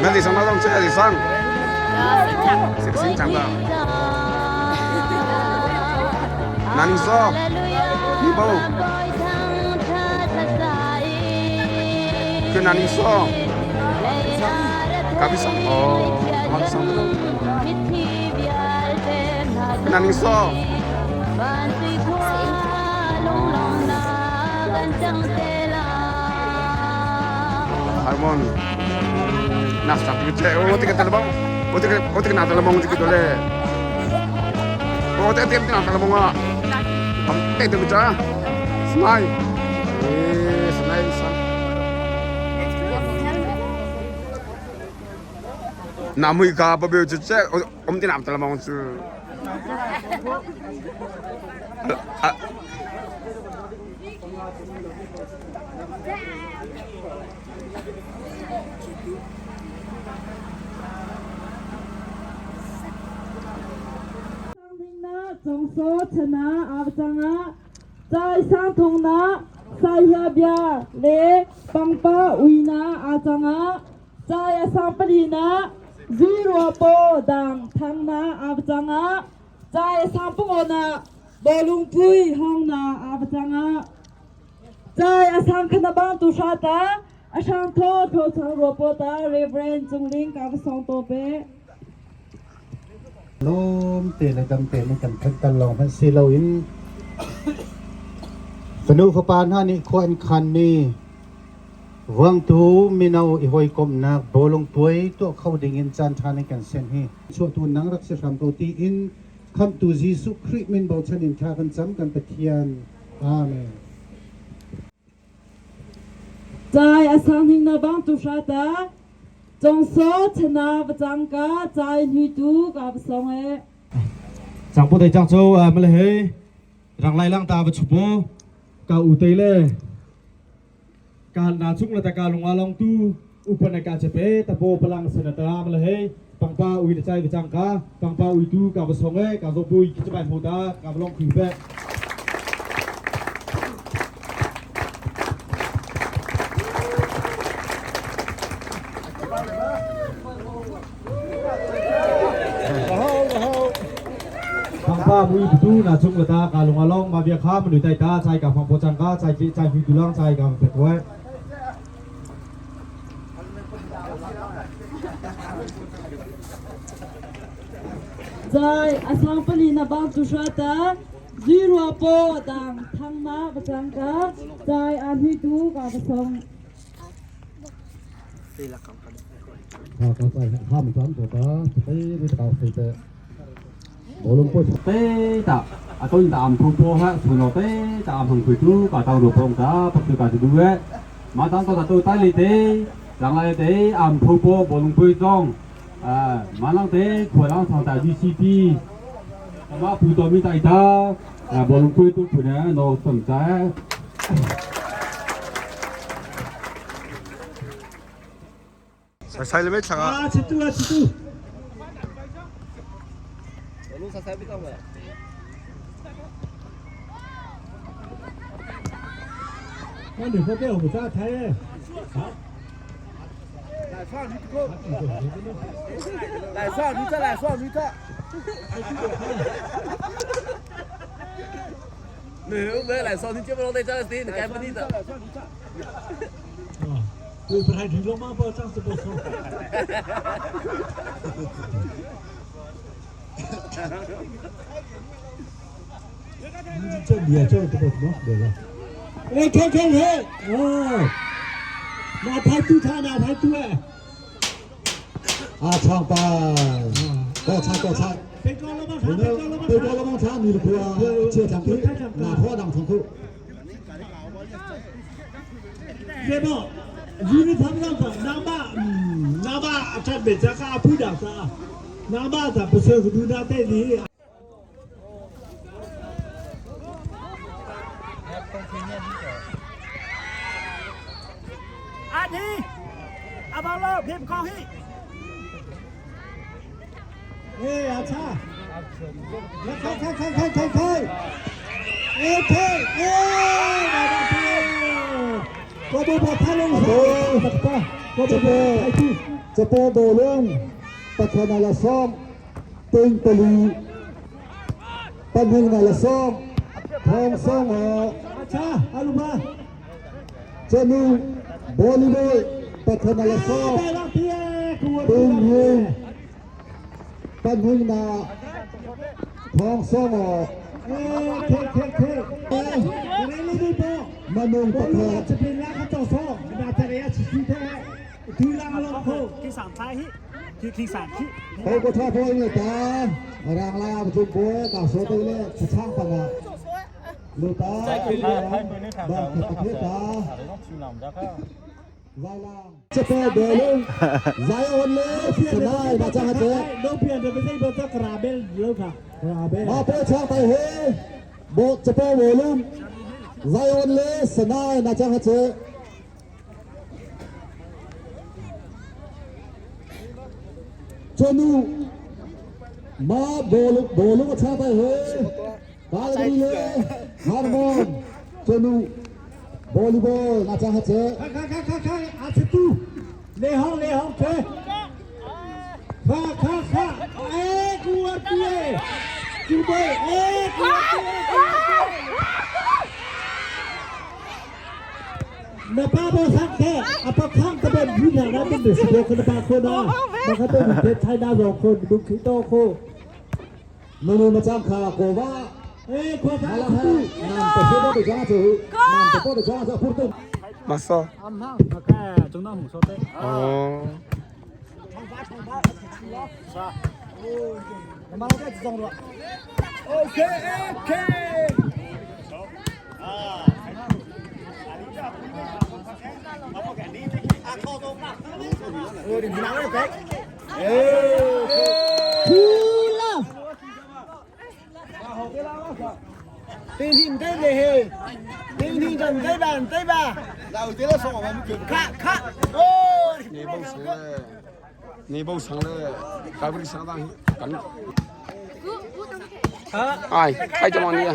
那你上那种这里上，这个新疆的。那你说，你不？跟那你说，咖啡上哦，咖啡上的。那你说。Harmon. Nah, sampai ke oh, tiga terbang. Oh, tiga, oh, tiga nak terbang tiga dole. Oh, tiga tiga nak terbang ah. Am tiga tiga cha. Snai. Eh, snai san. Na mui ka pa beu chu che om ti nam terbang chu. Lawm te le dam te in kan phanh tal lawng hmanh si loin fanu fapa hna nih khua an khanmi Vuangtu mino i hawikomhnak bawlung puai tuah kho ding in caan ṭha nan kan senh hi chuahtu nang rak si hram ko tiin Khamhtu Jesuh Khrih min bochan in thla kan cam kan Pathian. Amen. Cai a sang hing na bang tu hra ta cong so chana va cang ka cai hnui tu ka va song e Chang pu te chang cho male he rang lai lang ta va chupo ka u te le ka na chung le ta ka lunga long tu upana ka chepe ta po palang sanata male he pangpa ui le chai va chang ka pangpa ui tu ka va song e ka zo pui ki chabai mo ta ka va long khui pe Pangpa mui tu na chung la ta ka lung along ma bia kha manu tai ta chai ka phang po chang ka chai chi chai hui tu lang chai ka pet wai Zai asang pali na bang tu sha ta zero po dang thang na ba chang ka zai an hui tu ka ba song Te ta a ton ta am thu po ha thu no te ta am hang pui tu ka tang ru pong ta pak tu ka du e ma tang to ta tu tai li te lang lai te am thu po bo lung pui zong à ma lang te khua lang thang ta DCP ma pu to mi tai ta à bo lung pui tu phu na no sam cha Sai le thlang ah. Ah, situ ah, situ. 那你说这我们家开？来双驴子，来双驴子，来双驴子。没有没来双驴，这不拢得这个你该不你的。我不太听懂嘛，不暂时不说。这你也这个不什么对吧？哎，看看看，哦，那排队他那排队。 啊，唱吧，高差高差。别搞了嘛， 别搞了嘛，差你的裤啊，切长裤，拿破当长裤。别跑，因为他们那个拿把，拿把在北家干不了啥，拿把咱不是路那带的。阿弟，阿宝老，别不高兴。哎，阿差，来开开开开开开。Okay, eh, ကိုဘဘဖာလုံးပါကိုဘဘ จะโปโบลงปะทนาละซองตึงตะลีปันหนึ่งนาละซองทองซองอ ချာအလူပါ เจนูบอลลีบอลปะทนาละซอง တဲ့လောက်ပြေကူ ตึงหนึ่งปันหนึ่งนาทองซองอ အေးခေခေခေဒီလေးလေးပေါ့ มนุงปะ ဘော ท လုံးချပင်လာကတော့ဆောဒါတရရချီတဲ့ဒူလာလောခို ที่สามท้ายฮิที่ที่สามที่ โอ้ก็ชอบพ่อเลยตารางลาประชุมบัวกาโซไปเลยช่างปังอ่ะลูตาบ้านประเทศตา วาลาจะเปิดเดลุงไซออนเลสนายมาจ้าเจ တော့ပြန်တယ်စိတ်တော့ကရာဘဲလောက်တာရာဘဲ มาเปิดช่างไปเฮโบจะเปิดเวลุงไซออนเลสนายมาจ้าเจจนูมาโบลุโบลุก็ช่างไปเฮกาลดีเลฮาร์มอนจนูบอลบอลมาจ้าเจ ခါခါခါခါခါအချတူလေဟောင်းလေဟောင်းခဲခါခါခါအဲကူအတူကျူဘေအဲကူအတူနပါဘောဆက်တဲ့အပခန့်တဘယူနာနာဘယ်စဘောကနပါခိုနာမကတဲ့တဲ့ထိုင်နာရောခိုဒုခိတောခို มนูมาจ้าคาโกวา အဲခွာ มา တာ ละฮะนำไปเชื่อไปจ้าเจนำไปก็ไปจ้าเจพูดตึ้ง 맞어. 암항 아까 정당 홍서대 어. 오케이 오케이 네봉 상래. 네봉 상래. 가브리 상당 간. Ai, ai cho mòn đi à?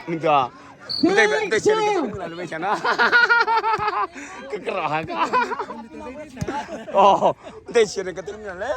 Minta. Minta minta cari ketemu lalu macam mana? Kekerah kan? Oh, minta cari ketemu lalu.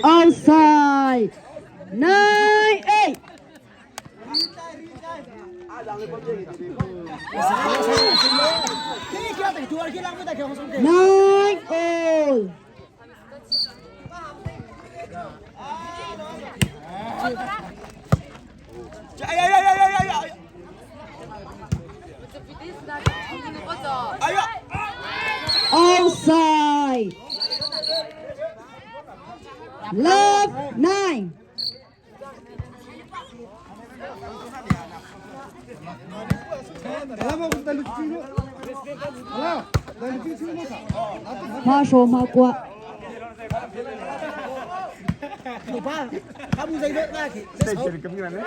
Outside. 9 8. Nine all. Outside. Love 9. 马手马瓜。 Minta cari ketemu lalu.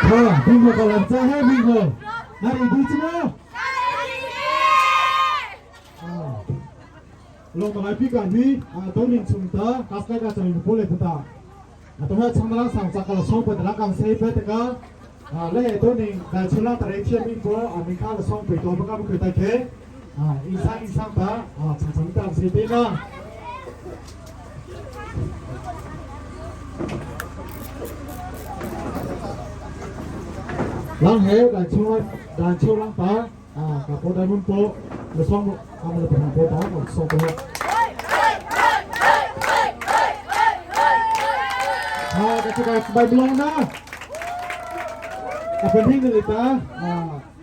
哈，边个个人真系边个，哪里对住啊？ลงมาพี่กันวิตัวหนึ่งชุมตากัสได้ก็จะมีผู้เล่นตาตัวนี้ช่างมาลังสั่งจากกระชงไปแต่ละกังเซฟไปแต่ก็ Le to ning dal chula tare thiam mi po ami kha la song pe to baka bu tai khe insang insang ta chang chang ta se te na lang he dan chula dan chulang ta ka po dai mun po la song am la pa po ta ko song po ha ka chu ka bai blong na a pan hing le ta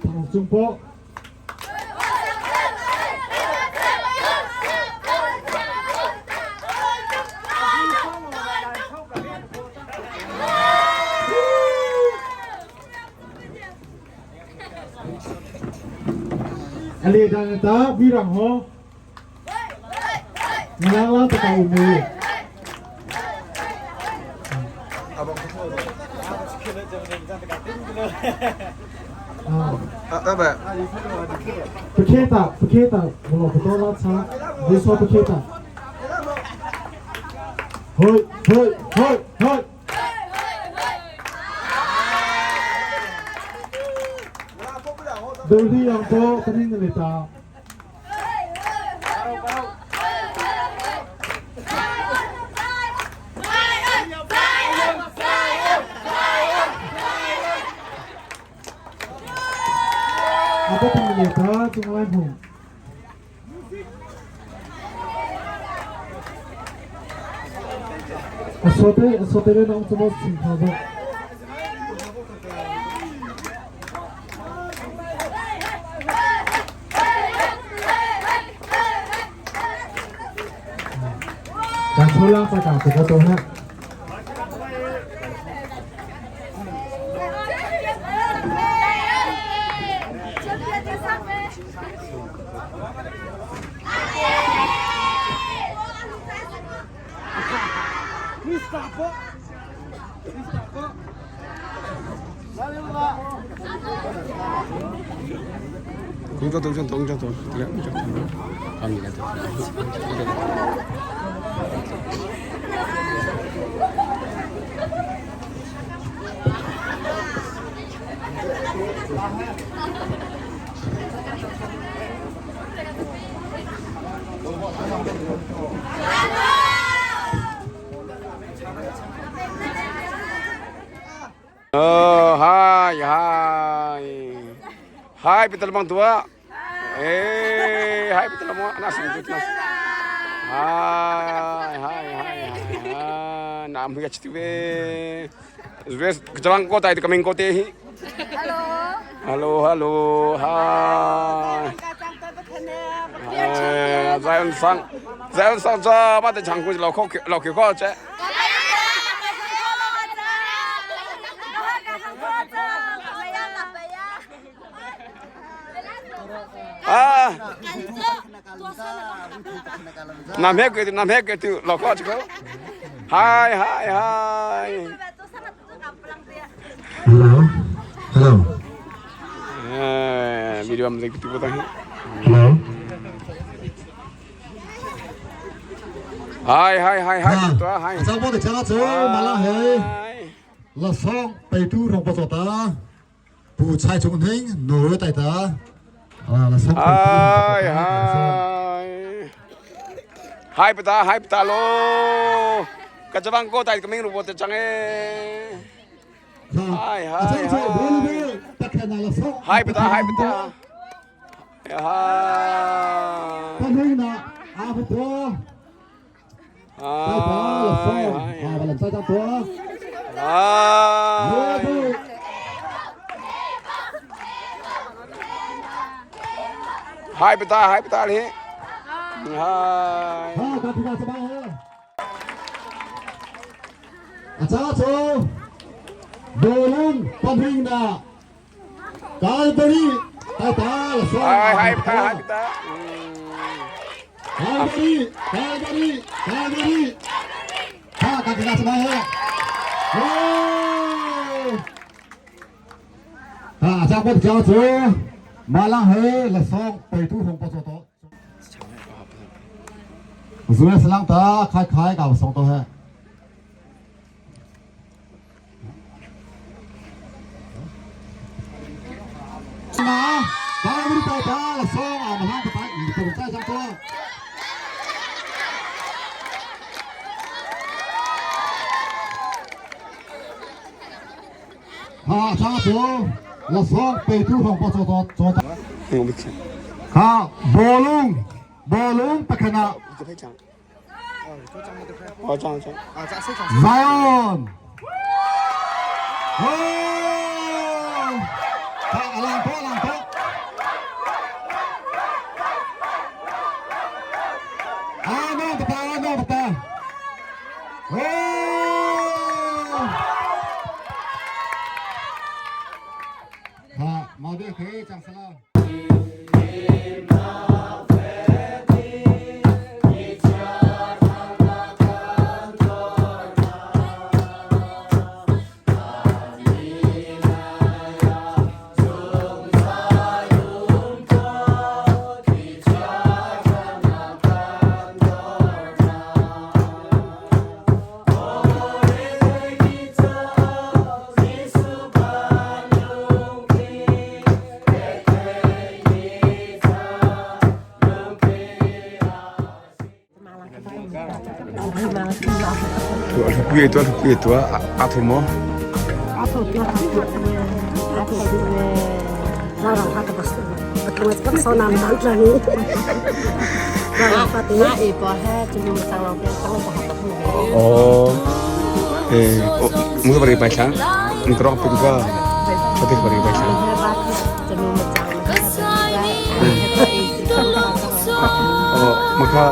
thang chung po Ali dan ta birang ho Ngang la ta umi Paketa paketa mo ko la cha Yeso paketa Hoi hoi hoi hoi Doli yang po kanin nalita. Apa pinilita tunglai hong. Asote asote le nong chumo sing kha bo. Dan chola pa ka ko to ha. Oh, hai, hai. Hai, Peter Bang tua. Eh, hai Peter Bang anak sing tu nas. Hai, hai, hai, hai. Nam hi chitu ve. Ve jalang ko tai kaming ko te hi. Hello. Hello, hello. Hai. Eh, Zion sang. Zion sang cha ba te chang ku lo kho lo kho ko che. Ah. Nam he ke nam he ke tu lo kho che ko. Hai hai hai. Hello. Hello. Eh, video am tu potang. Hello. Hai hai hai hai tu hai. Chào bố cha chú mà là hei là song bày tu rong bao ta bu chai chung hing nô tai ta à là song Hai hai. Hai peta hai peta lo. Kacabang ko tai kaming rubo te change. Hai hai hai. Hai peta hai peta. Hai. Pan hing na a bu po tai ta là Hai song hai. à và làm sai ta po Hai. Hai peta hai peta li. Hai. Ha ka phi ka sa ba ha a cha chú bolung pan hing na Calvary tai ta là song Hai hai peta hai peta. Calvary Calvary Calvary ha ka phi ka sa ba ha ha cha bố cha chú mà lang he là song bày tu hong po cho to Zuya selang ta khai khai ka song to he. Cha chu la song pe tu hong pa cho to cho ta kha bolung bolung pakhana Zion kha alang to alang to Ano pata ano pata Tu tu a thu mo. Oh. Eh, mu bari pai thlang. Ni krong pin ka. Pati bari pai thlang. Oh, maka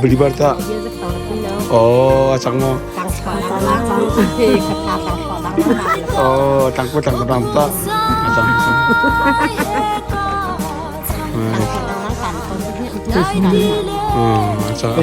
beli barta. Oh, chang mo. Oh, tang ko tang tang ta. Tang. Oh, chang.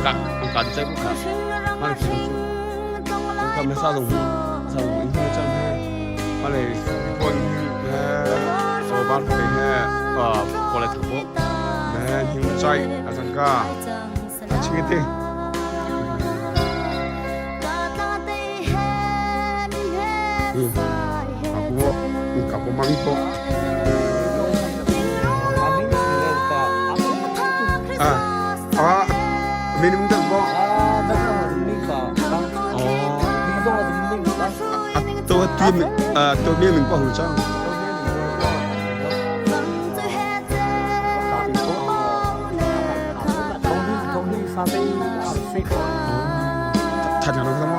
Ka ka chạy cũng khá. Mà cầm cái sao dùng sao dùng in hơi chậm he. Mà này con he so ban phải he ờ có lại thằng bộ. Mẹ nhưng chạy à thằng ca. À chính cái tên. Ừ. Aku aku mami po. À à minimum tak po. Oh. ตัวทีมเอ่อตัวเมียหนึ่งก็หูจ้า太长了，吗？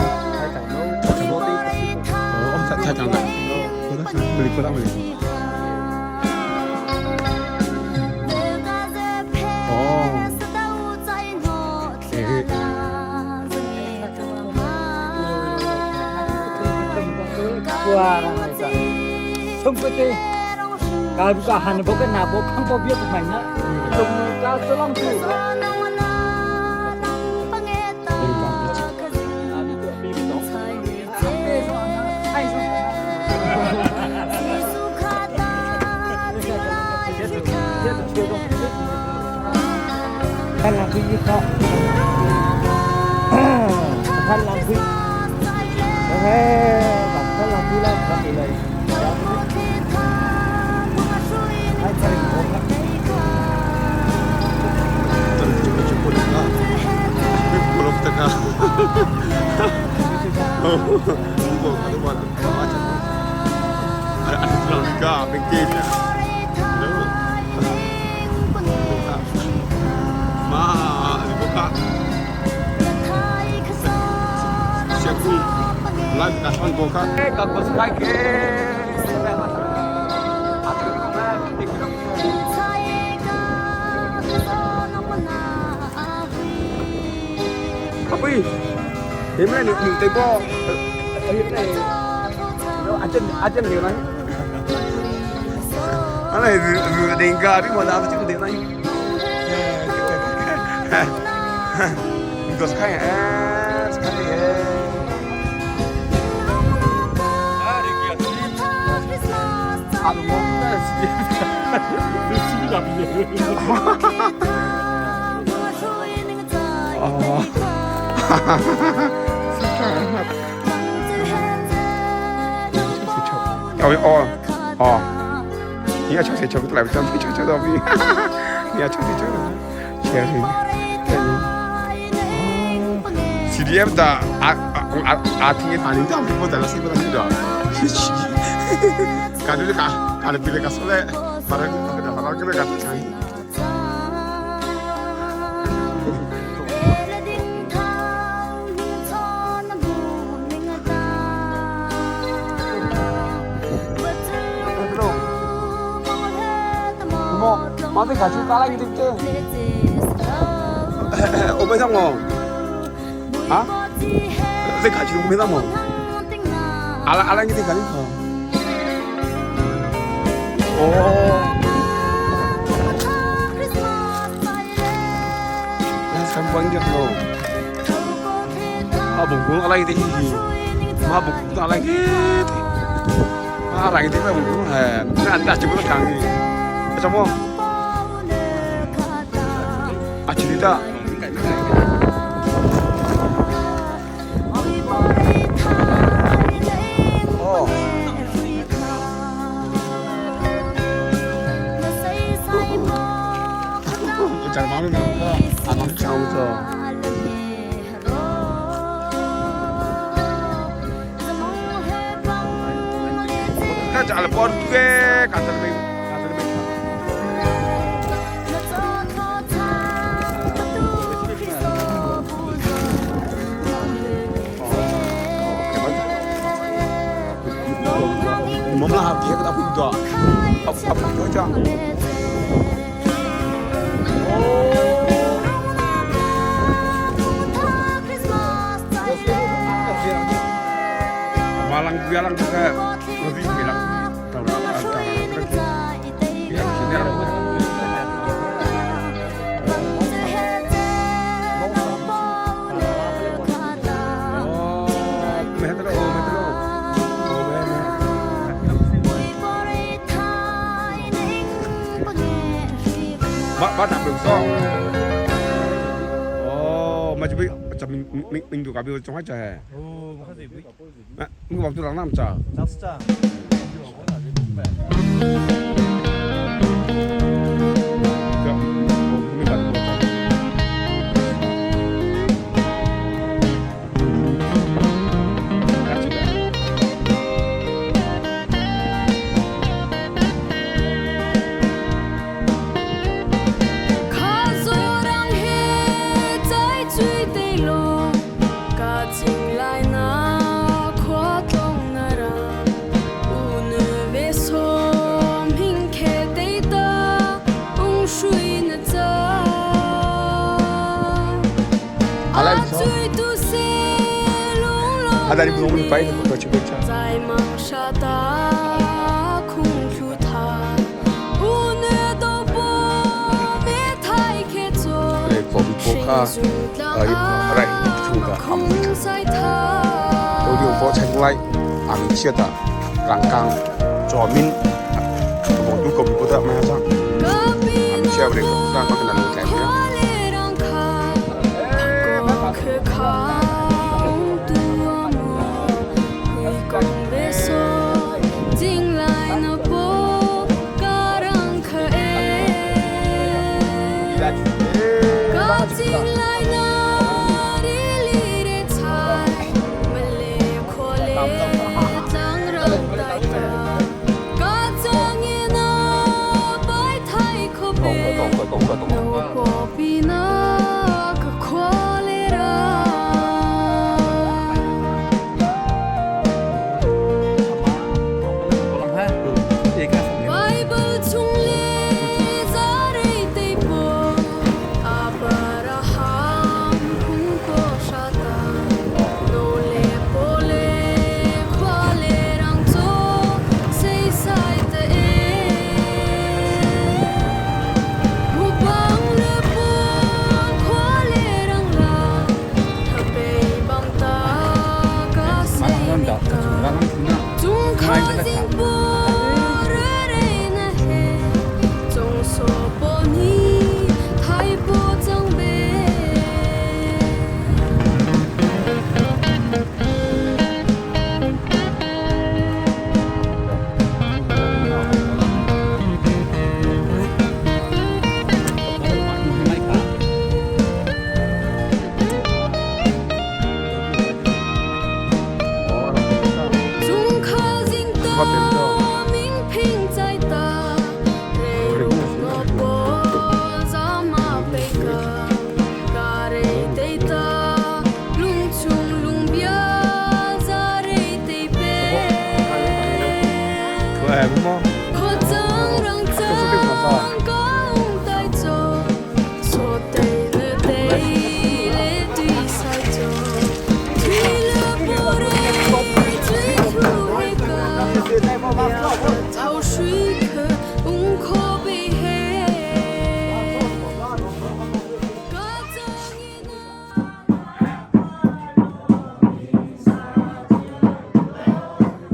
哦，太太长了，我的不理不当不理。哦，诶。 Ka han bo ka na bo khang bo biat mai na tung ka solong tu ท่านลำพิยิ่งเขาท่านลำพิเฮ้แบบท่านลำพิแล้วก็เลย 부럽다가 이거 가져봐 안 들어오니까 맹게임이야 마 이거 셰프 라이브 가서 볼까? 갖고 스파이크 Papi, hiện nay được được tay bo. Hiện nay nó chân à chân điều này. Nó này vừa vừa đèn gà đi mà làm chân điều này. Dos kai eh, sekali eh. Oh. 哦哦，你要抢谁抢不来不抢，抢抢到边，你要抢谁抢，抢谁？CDF 다 아팅에 아닌데 안 보고 달라 생각 안 해. 가는 가 가는 빌에 가서래 말을 말을 그래 가서 자기. 뭐, 마음에 같이 따라하기 됐지? 我没上过，啊？这卡其我没上过，阿拉阿拉你得赶紧跑。哦。那三关键喽。啊，不管阿拉你得，妈不管阿拉你，阿拉你得咪不管哎，那那就不能讲的，什么？啊，就的。哦。讲毛病啊，讲不着。那讲了包对，干得没，干得没。我们那别个他不多，他他不多讲。Malang bialang ke lebih bilang tahu tahu ya sini. 哦，嘛就被咱们民民族搞比中华家嘿。哦，我看这不。啊，你往这让那么走。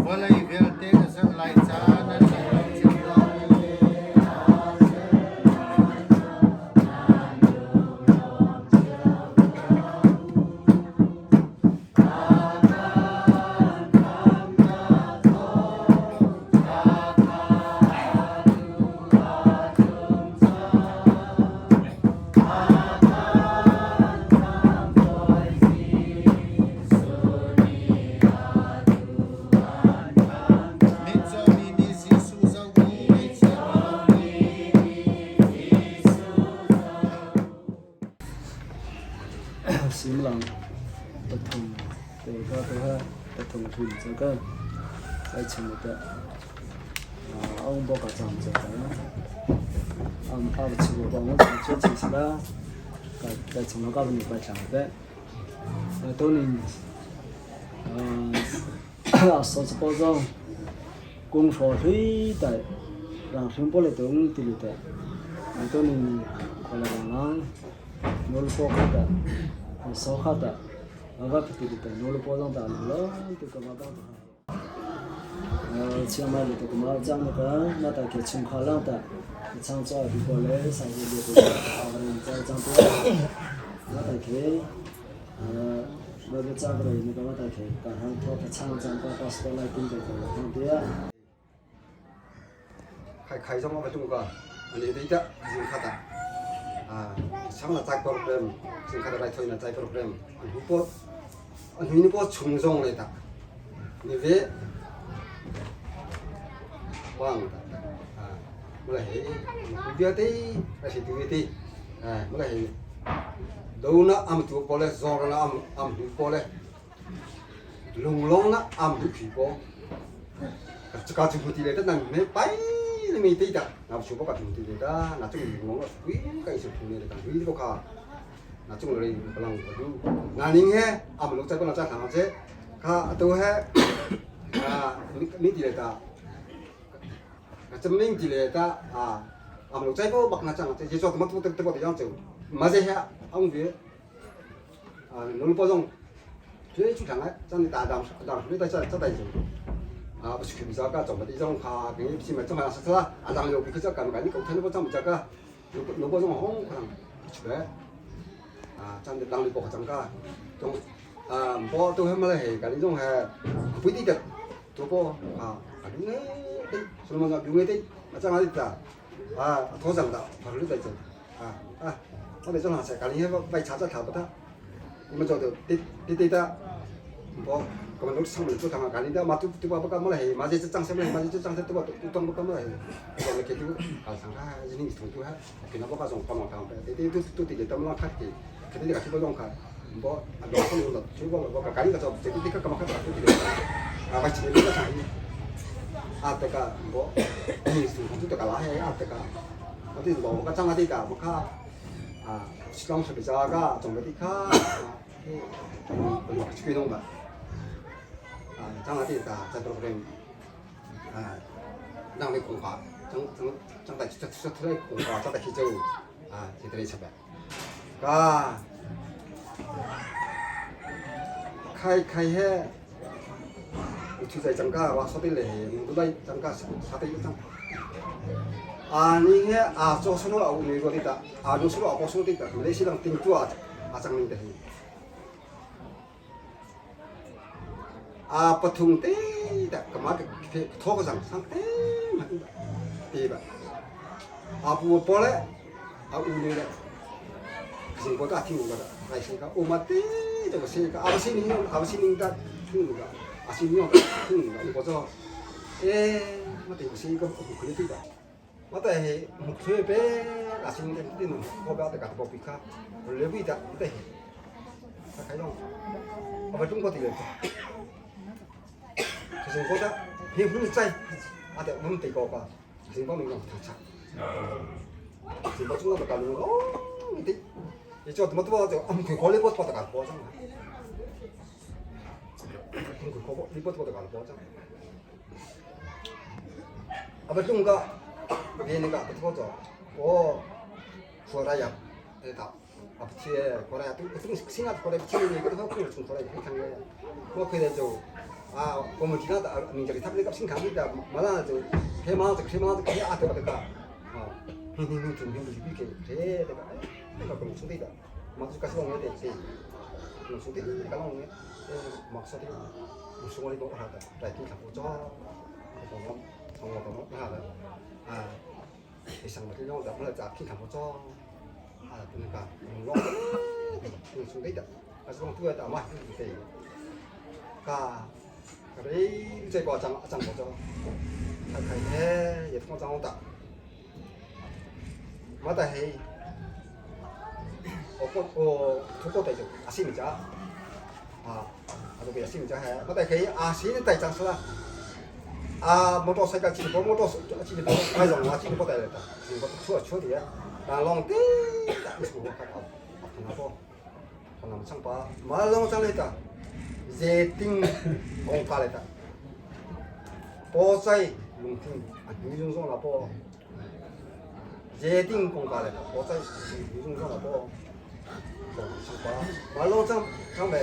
Vawlei vialte na zoh lai ca na theih lo cio lo. Mitcawmi nih Jesuh zoh u, ngaihchiami lawng nih. Simlang pathum te ka ka ha pathum thun cha ka sai chim te ong bo ka cham cha ta am a chi bo ba ngo chi chi sila ka ka chim ka ni pa chang te to ni so so po zo kung sho hui ta rang shing po le tung ti lu te to ni ko la lang nol po kha ta so kha ta va ti ti te nol po zong ta lo tu ka ma ba. Chiang Mai le Kumar chang na ka ma ta ke chim kha lang ta chang cha bi ko le sa ye le ko cha chang to ma ta ke ma be cha ko ni ka ma ta ke ka hang tho ka chang chang ka pastor lai tin ko ko thang te ya 开开张我们中国，你的的已经看到，啊，上了在 program，已经看到来推了在 program，如果你不从容来的，你别忘的，啊，我来，你别的，还是对的，哎，我来，都那俺们做过来，做了俺们俺们做过来，龙龙那俺们去过，这个就不提了，那没白。mi ti ta na chu ka thum ti ta na chung ngong wi ka isu thum ne ta wi ko kha na chung le ka lang ko du na ning he am lo cha ko na cha thang che kha to he a mi ti le ta ka cham ning ti le ta a am lo chai ko bak na chang che je cho ma tu te ko te yang che ma je he ang vi a no po jong 这出场来，真的大当当时在在在在做。啊，不是去比较个，做么的种卡，跟你是咪做嘛是啦？啊，当有比较干干，你搞听不怎么这个，有有个种红可能出来，啊，真的当你不讲个，种啊，不都系乜咧？系个呢种系不啲的，做波啊，啊，用嘅啲，什么个用嘅啲，啊，真系啲啊，土上的，跑嚟在做，啊啊，我哋真系成个你为查查头不得，我们做到啲啲啲得，唔 kama nuk sang tu tanga kani da matu tu ba ka mala he ma je chang sem le ma je chang tu ba tu tong ba ka mala he ko le ke tu ka sang ra ji ni thong tu ha ke na ba ka jong pa ma ka pe te tu tu ti de tam la khat ke ke ti ka tu ba jong kha bo a do ko lo chu ba ba ka kani ka cho te ti ka ka ma kha tu ti de a ba chi de ka cha ni a te ka bo ni su tu te ka la he a te ka o ti bo ka chang a ti ka bo kha a si long se bi ja ka jong ba ti kha a chi ki dong ba 张阿弟打在多少啊，让你恐怕，张张张大出出出来恐怕，张大去走啊，就这里吃饭。啊，开开些，出在张家，我说的嘞，我来张家啥的一张。啊，你些啊，做什么啊？你说的打，啊，做什么啊？我说的打，没事当顶住啊，啊，张明的。A pathung te da kama ke tho ko sang sang te ma te ba a pu po le a u le da sing ko ta thi u ga ai sing ka o ma te da ko se ka a si ni a si ni da thi u ga a si ni thi u ga ko cho e ma te ko se ka ko ku le ti da ma ta he mu thue pe a si ni da ti no ko ba ta ka ko pi ka le wi da te he ta kai long a ba chung ko ti le 成覺得喜歡擠，啊就咁地過啩，成方面用頭拆，成個中間就教你哦，啲，你做乜都就暗佢嗰呢波波就教波真係，咁佢嗰波呢波波就教波真。啊不中個，你那個不拖咗，我過來呀，你答。啊不切，過來都中新啊過來切你個都好空從過來非常嘅，我佢哋就。啊，我们其他的名叫他们那个新卡的，马上就开马就开马就开啊，对吧？对吧？啊，哼哼哼，准备不是比给这那个哎，那个公司的，马就开始往那边去，公司的刚刚呢，马说的，我说我那个啥的，来听他不着，我讲从我讲那的，啊，你上个这样的，我来咋听他不着，啊，那个我公司的，还是讲对的嘛，对，噶。 그래 이제 뭐 장, 장 뭐죠?开也通张的，没得嘿，我我土过的就阿西米家，啊，阿这个阿西米家还没得嘿，阿西的带张是啦，啊，摩托车个骑摩托骑摩托，哎用啊骑摩带来的，骑摩托出出的，但浪的，你说我看啊，同阿婆，同他们唱吧，马浪上来的。Zeting ong ka le ta po chai lung thing a ni jung song la po zeting kong ka le ta po chai ni jung song la po sang pa ma long chang chang be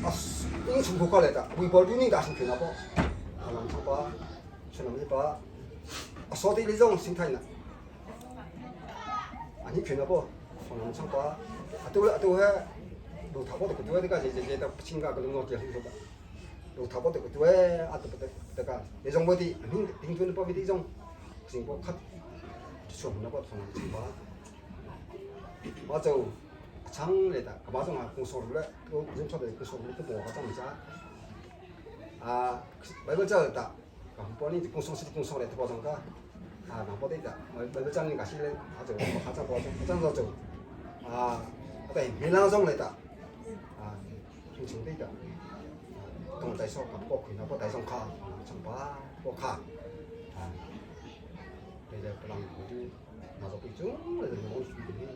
ing chung ko le ta bui bol du ni da sing khina po anam chang pa sunam ni pa a so ti li zong sing thai na ani khina po sonam chang pa atu le atu he lu tha po te ku tu ka je je ta ching ka ka lu no ti hi so ta lu tha po te ku tu a tu te te ka le zong bo ti hing ting tu po vi ti zong sing po khat som na po sonam chang pa ma chau chang le ta ka ba zong ha kung so le ko zong cho de kung so le ko bo ka chang cha a Bible cha ta ka po ni kung so si kung so le po zong ka a na po te ta Bible cha ni ka si le a chau ka cha po chang zo chau a ta mi lang zong le ta a chung chung te ta tong tai so ka po khui na po tai zong kha chang pa po kha a te le palang ko tu na zo pi chung le mo su te ni.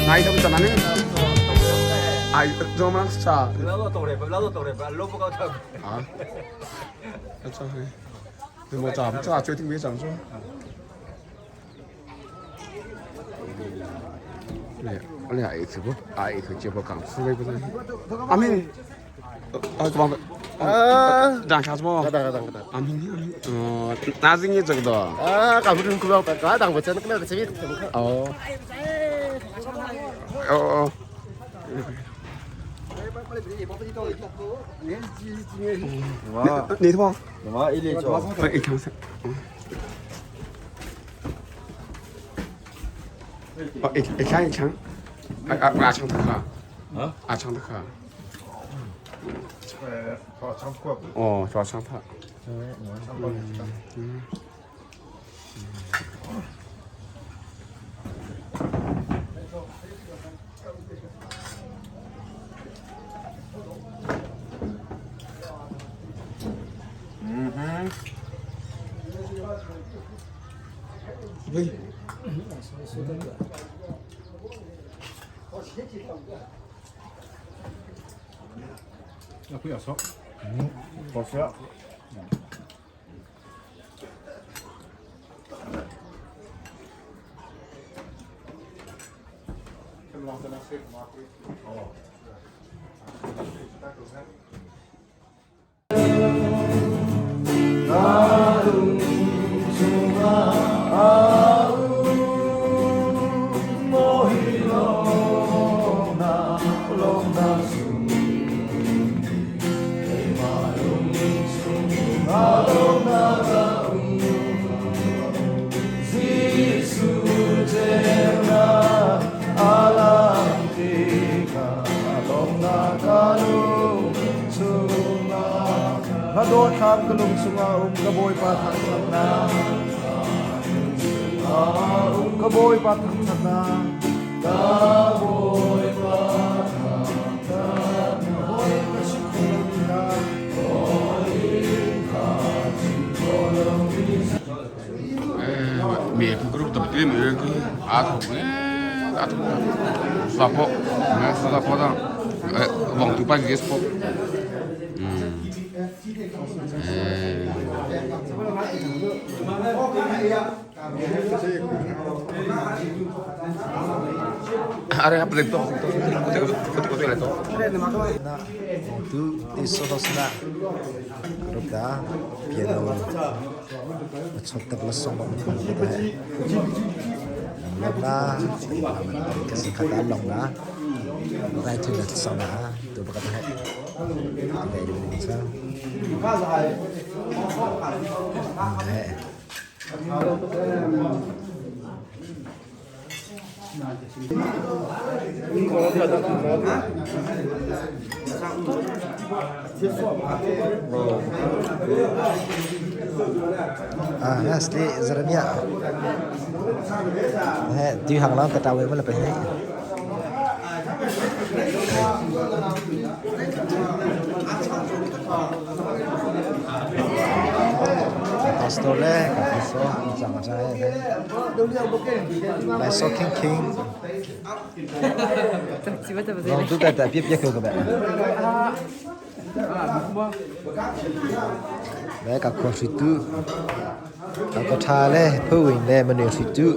Nai tham chan ani. Ai zo mang cha. À. Cho hay. Từ một chạm cho chơi tiếng biết chạm cho. 你係全部係佢接部港思維不是？阿明，啊，怎么？啊，让啥子么？阿明，哦，哪是你这个的？啊，搞不懂，搞不懂，搞不懂，那个这边哦。哦哦。你你吗？我一粒钟。一枪三。哦，一一枪一枪，啊啊，阿枪的卡，啊，阿枪的卡。哦，抓枪他。嗯。嗯哼。喂。那不要说，嗯，好吃。Na dawtthlam ka lung chungah um ka Bawipa thangṭhatnak. Um ka Bawipa thangṭhatnak. Ka Bawipa thangṭhatnak. Hawi ka chim kho lomi hna. Hawi ka chim kho lomi 面不够都不对，没人去，阿头呢，阿头，沙坡，哎，沙坡上，哎，往头把热坡，嗯，哎。अरे आप देखो देखो देखो देखो देखो Tu isodosna rupda piano chottak la song bang thang ta he long na kasi khata long na rai thun la song na tu bakat he dai du cha he À, asli zarania. He, tu hang lang katawe mo la pa he. Pastor le ka so chang cha he. Lai so king king. Long tu ta ta piep piep ko ba. လဲကခေါ်ရှိတူကထားလဲဖဝင်လဲမနေရှိတူ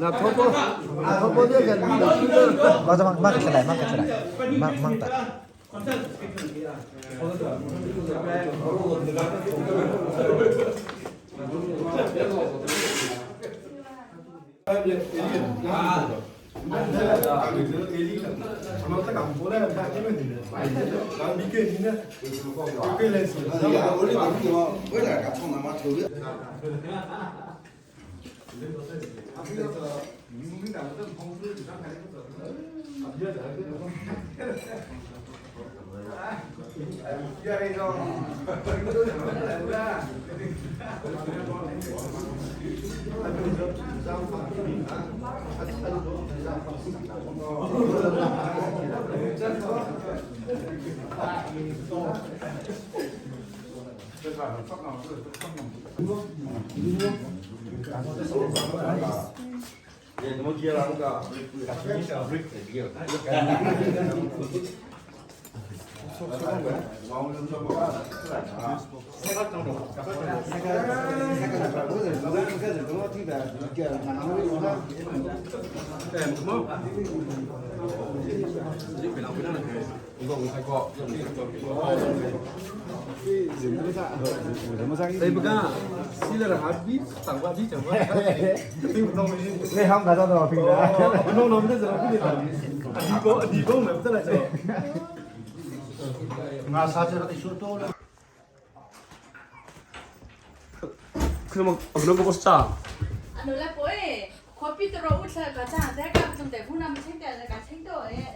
那婆婆，婆婆这个， မမမကတလိုက်မကတလိုက်မမန်တာ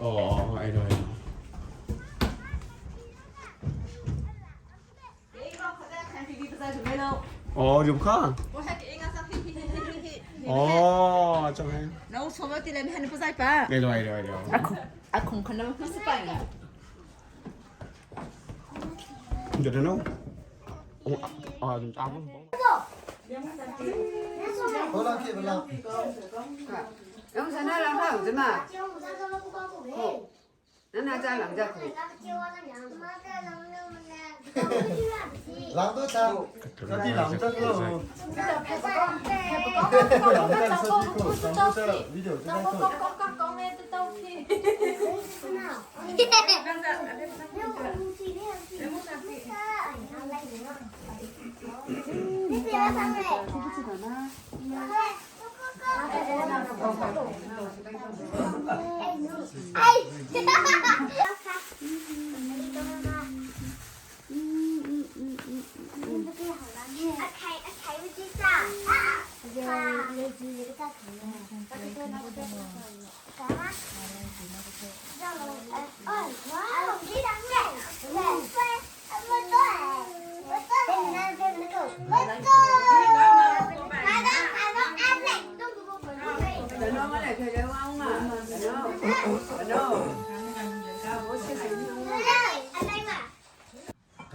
哦，哎对。哦，就不看。哦，这还。哎对对对。你觉得呢？我啊，阿公。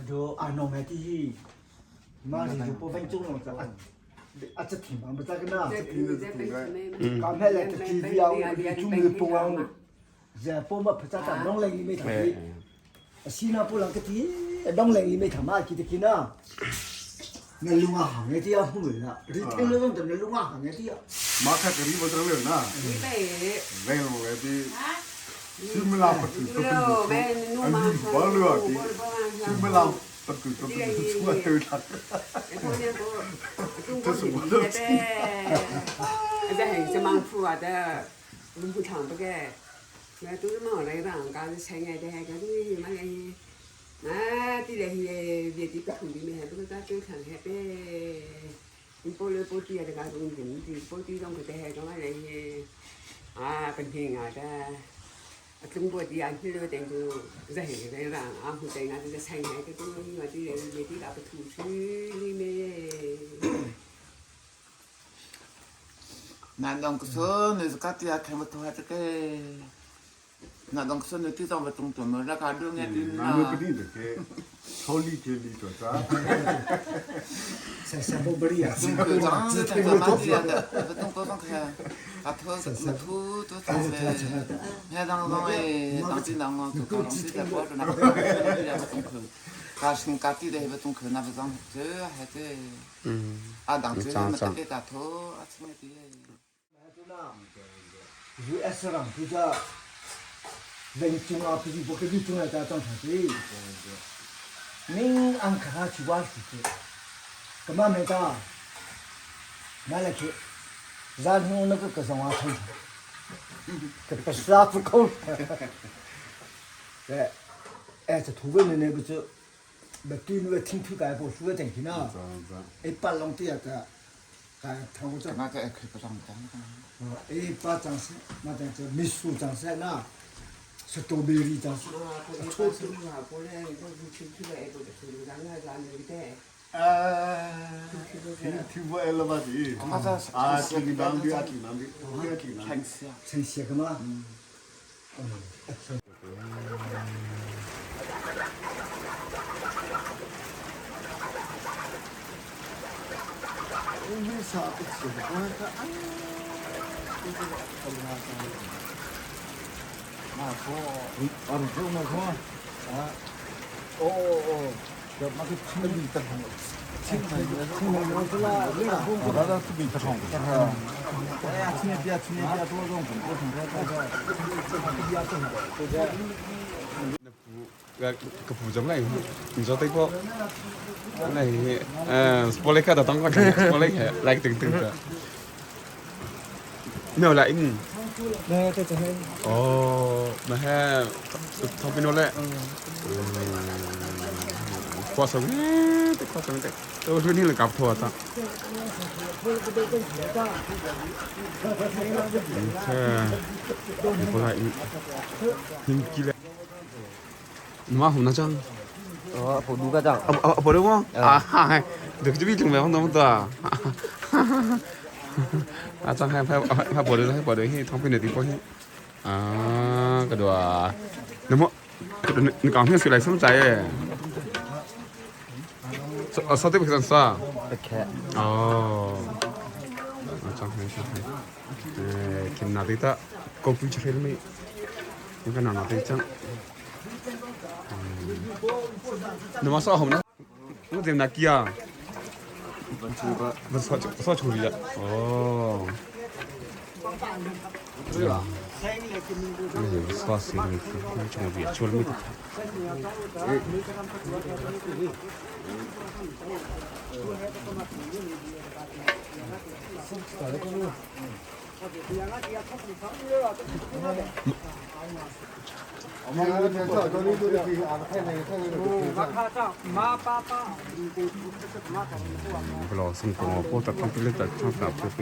就阿农买的，嘛是就不分种了，这啊这地方不咋个呢？刚才来这几天啊，中午不完，这不嘛不咋个弄来你没谈的，西南不啷个的，弄来你没谈嘛，记得记呢。那路啊行的这样不了，你听了懂的路啊行的这样。马卡这里不得了呢，来了来的，西门拉不住都不住，啊你不了的，西门拉不住都不住，出来都他，这是我的。那个不定的给，草里给里做啥？三三不不离啊，只听了多US 上比较人中啊，比如不跟你中来在长长的，你按看去玩出去，干嘛没到？买来去，然后那个个上挖长长，这不是啊不空。哎，哎，这土味的那个就，没对那个听土改不输的进去呢，一般弄的个，哎，他们这。哎，把张是，那叫叫秘书张是那，是多美丽张是。呃。Ka pu jam lai ni zo te ko này spoiler ka da tang ka spoiler he like ting ting ka no la in oh mà he thong pino le qua sống te qua sống te tôi tôi là cặp thua ta thế có lại hình kia mà hùng nó chăng 哦，不撸个张。啊啊不对吗？啊哈，这个就比中面那么多啊！啊，张还还还保留还保留去汤边的地方去啊，个多啊，那么你刚才谁来什么在？啊，啥都不看啥？哦，啊，张还张还，哎，看哪里的高贵吃了没？你看哪哪里张？那么啥好呢？我在哪去啊？不是说处理的哦。哎，说谁呢？中国别出了没得。不老成功，我打汤不来打汤打不飞。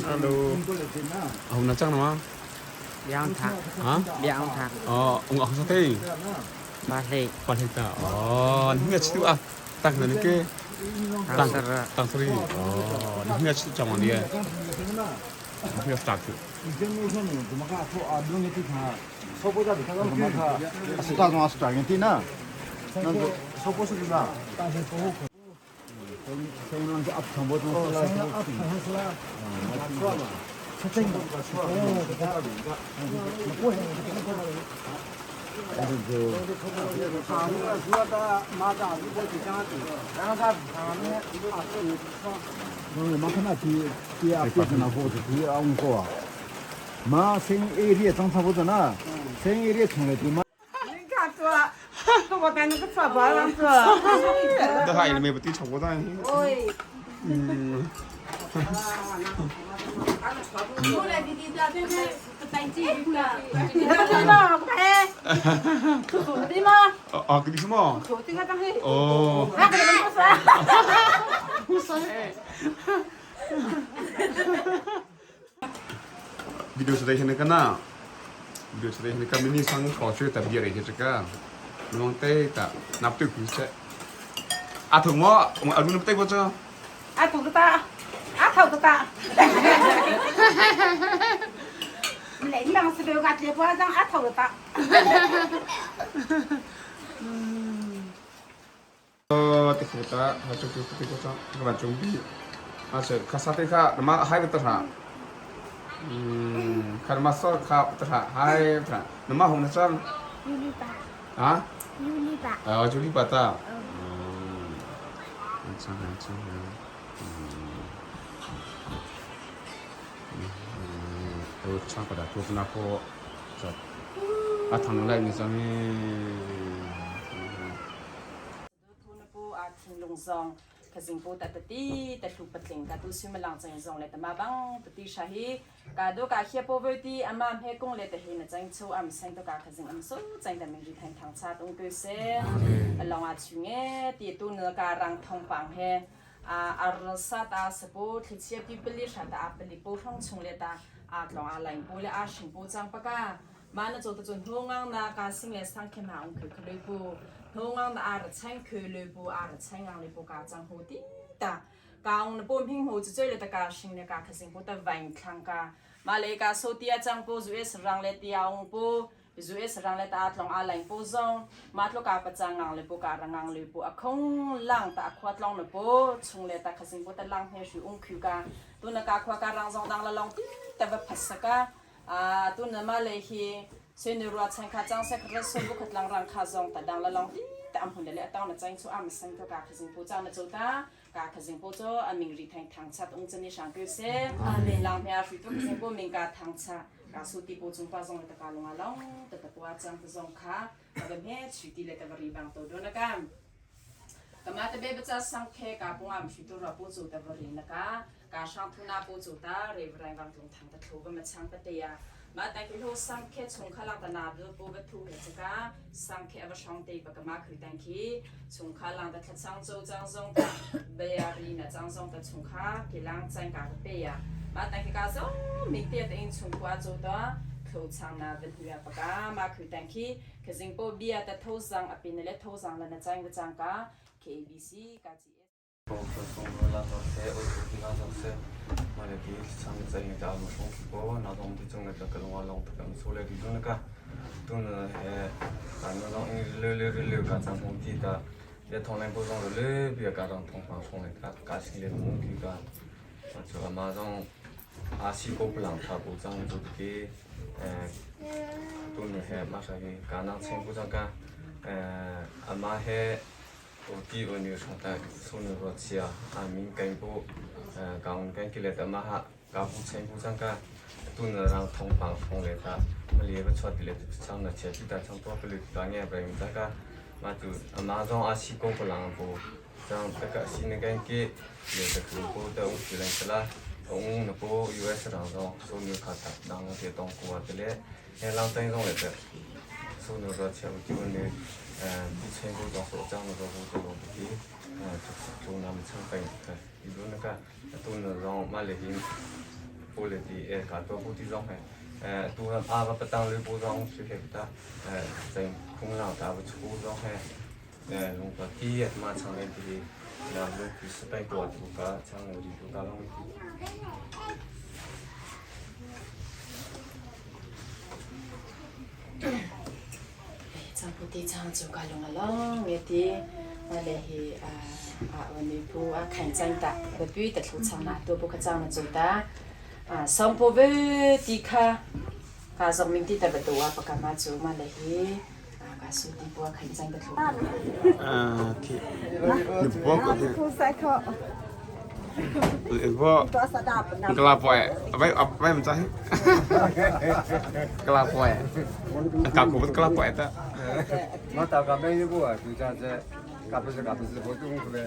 Alo. Ông nói chắc nó 两塔啊？两塔。哦，ông ông sao thế? 巴西。巴西ta. Oh, ni nghe chữ à? Tăng là cái tăng tăng sri. Oh, ni nghe chữ trong này. Ni nghe start. 妈，生一列长差不多呢，生一列从来就妈。你看做，我带那个草包上做。 那还没不对，超过咱。嗯。啊，给你什么？哦。Video sudah ini kena. Video sudah ini kami ni sang kau cuy tapi dia ini cakap. Memang teh tak nap tu kucek. À thường mà, ở luôn teh bocah. 阿头个大，阿头个大。来，你当时别个接不让阿头个大。 哦，这个大，还这个这个这个把准备，啊是，卡萨这卡，那么还不得啥？嗯，卡嘛说卡不得啥，还不得，那么红的张？啊？啊，就礼拜的。嗯，这个这个，嗯，嗯，都差不多，都不那个，这，啊，唐来你说呢？ 龙松。Khazing po ta tati ta hlu patling ka tu suimilang chang zong le tama bang tati sha hi ka do ka hia po voi ti ama mhe kong le ta hi na chang chu am seng to ka khazing am so chang da ming ri thang thang cha tung ku se along a chu nge ti tu na ka rang thong pang he a ar sa ta sapo thlichia pi pali sha ta a pali po hrong chung le ta a tlong a lain po le a hring po chang paka Ma na caw tacun hnungang na ka sing le sang khem ha ung khu khului pu hnungang na ar cheng khu lui pu ar cheng ngang lui pu ka chang hu ti ta ka ung na pum hing hu chu choi le ta ka sing le ka khasing pu ta vaing thlang ka ma le ka so tia chang pu zu es rang le tia ung pu zu es rang le ta tlong a laing pu zong ma tlo ka pa chang ngang le pu ka rangang lui pu a khong lang ta khwa tlong na pu chung le ta khasing pu ta lang he shu ung khu ka tu na ka khwa ka rang zong dang la long ti ta va phasaka Tu na mah le hi sui rua chan kha cang sek ra so bu khat lang rang kha zong ta dang la long ti ta am hun le atang na chang chu am sang to ka khazing pu chang na chu ta ka khazing pu cho aming ri thang thang chat ung chani sang ke se amen lang mya ri to khazing pu ming ka thang cha ka su ti pu chung pa zong ta ka lunga long ta ta puwa chang ta zong kha ka ba me chu ti le ta ri bang to do na kam kama ta be bacha sang khe ka pungam shi to ra pu chu ta ri na ka Ka hrang thu na pu cu ta reverend Wang Tlung Thang ta thlu va ma chang pa te ya ma ta ki ho sang khe chung kha lang ta na bu pu va thu he chaka sang khe ava hrong te pa ka ma khui tang khi chung kha lang ta thla chang cho chang zong ta bayari na chang zong ta chung kha ki lang chang ka pe ya ma ta ki ka zong mi te ta in chung kwa cho ta thlo chang na van huya pa ka ma khui tang khi khazing po bia ta tho zang apin le tho zang la na chang va chang ka KBC ka chi Cangputi chang cu ka lung a lawng nge ti le hi a ni pu a khain cang ta biapi ta thlu chang na tu bu kha chang na cu ta song pu ve ti kha ka zong ming ti ta ba tu a paka ma cu ma le hi ka su ti pu a khain cang ta thlu 我大家买一个啊，就这样子，嘎不是嘎不是，我中出来。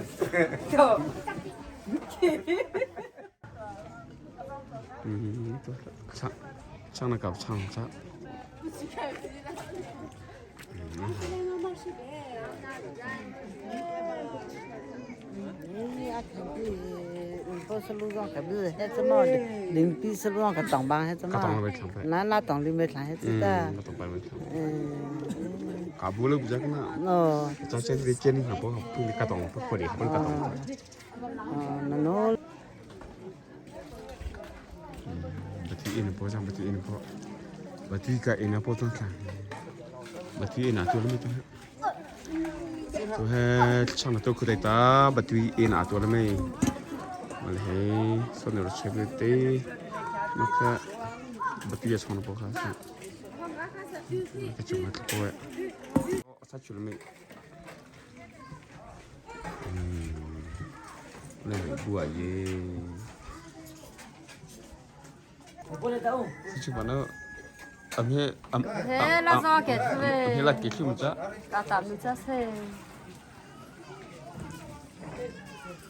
唱那搞唱唱。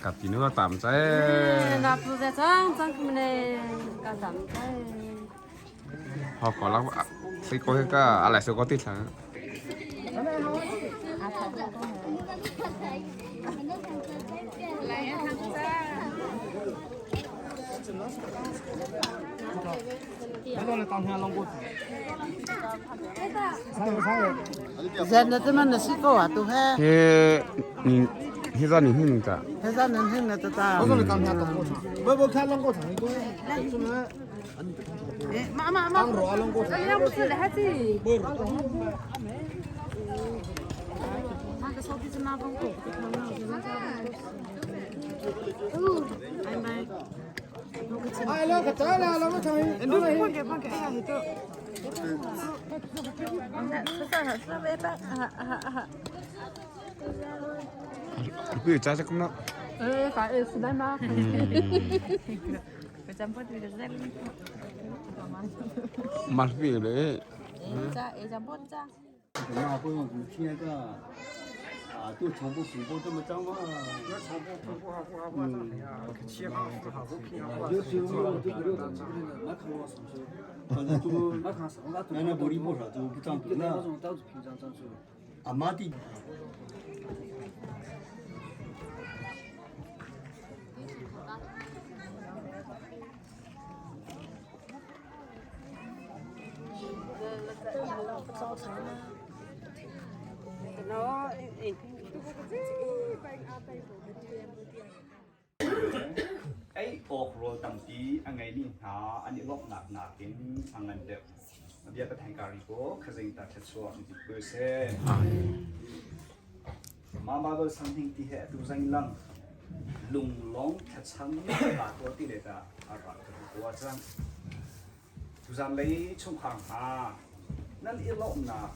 Ka tinu a tam cai. Na pu ve cang cang khmene ka tam cai. Ho ko la sei ko he ka alai so ko ti thla. He ni he za ni hin ta. He za nan hin na ta ta. Ma ma ma. Pi cha cha kum na. Eh, ka eh sudai ma. Mal pi le. 那不用天个，啊，都全部全部这么脏嘛。嗯。有时候这个料子，那看我反正都那那玻璃不少都不脏那。阿妈的。 Ei awk rawl tampi a ngeimi hna an i lawmhnak nakin a ngan deuh. A bia ka thaing kari ko khazing ta thluachuah in ko seh. Ma Bible sang hing ti he atu zang lang lunglong thlacam ta ko ti le ta a ra ka ko cang. Tuzan lei chungkhar hna nan i lawmhnak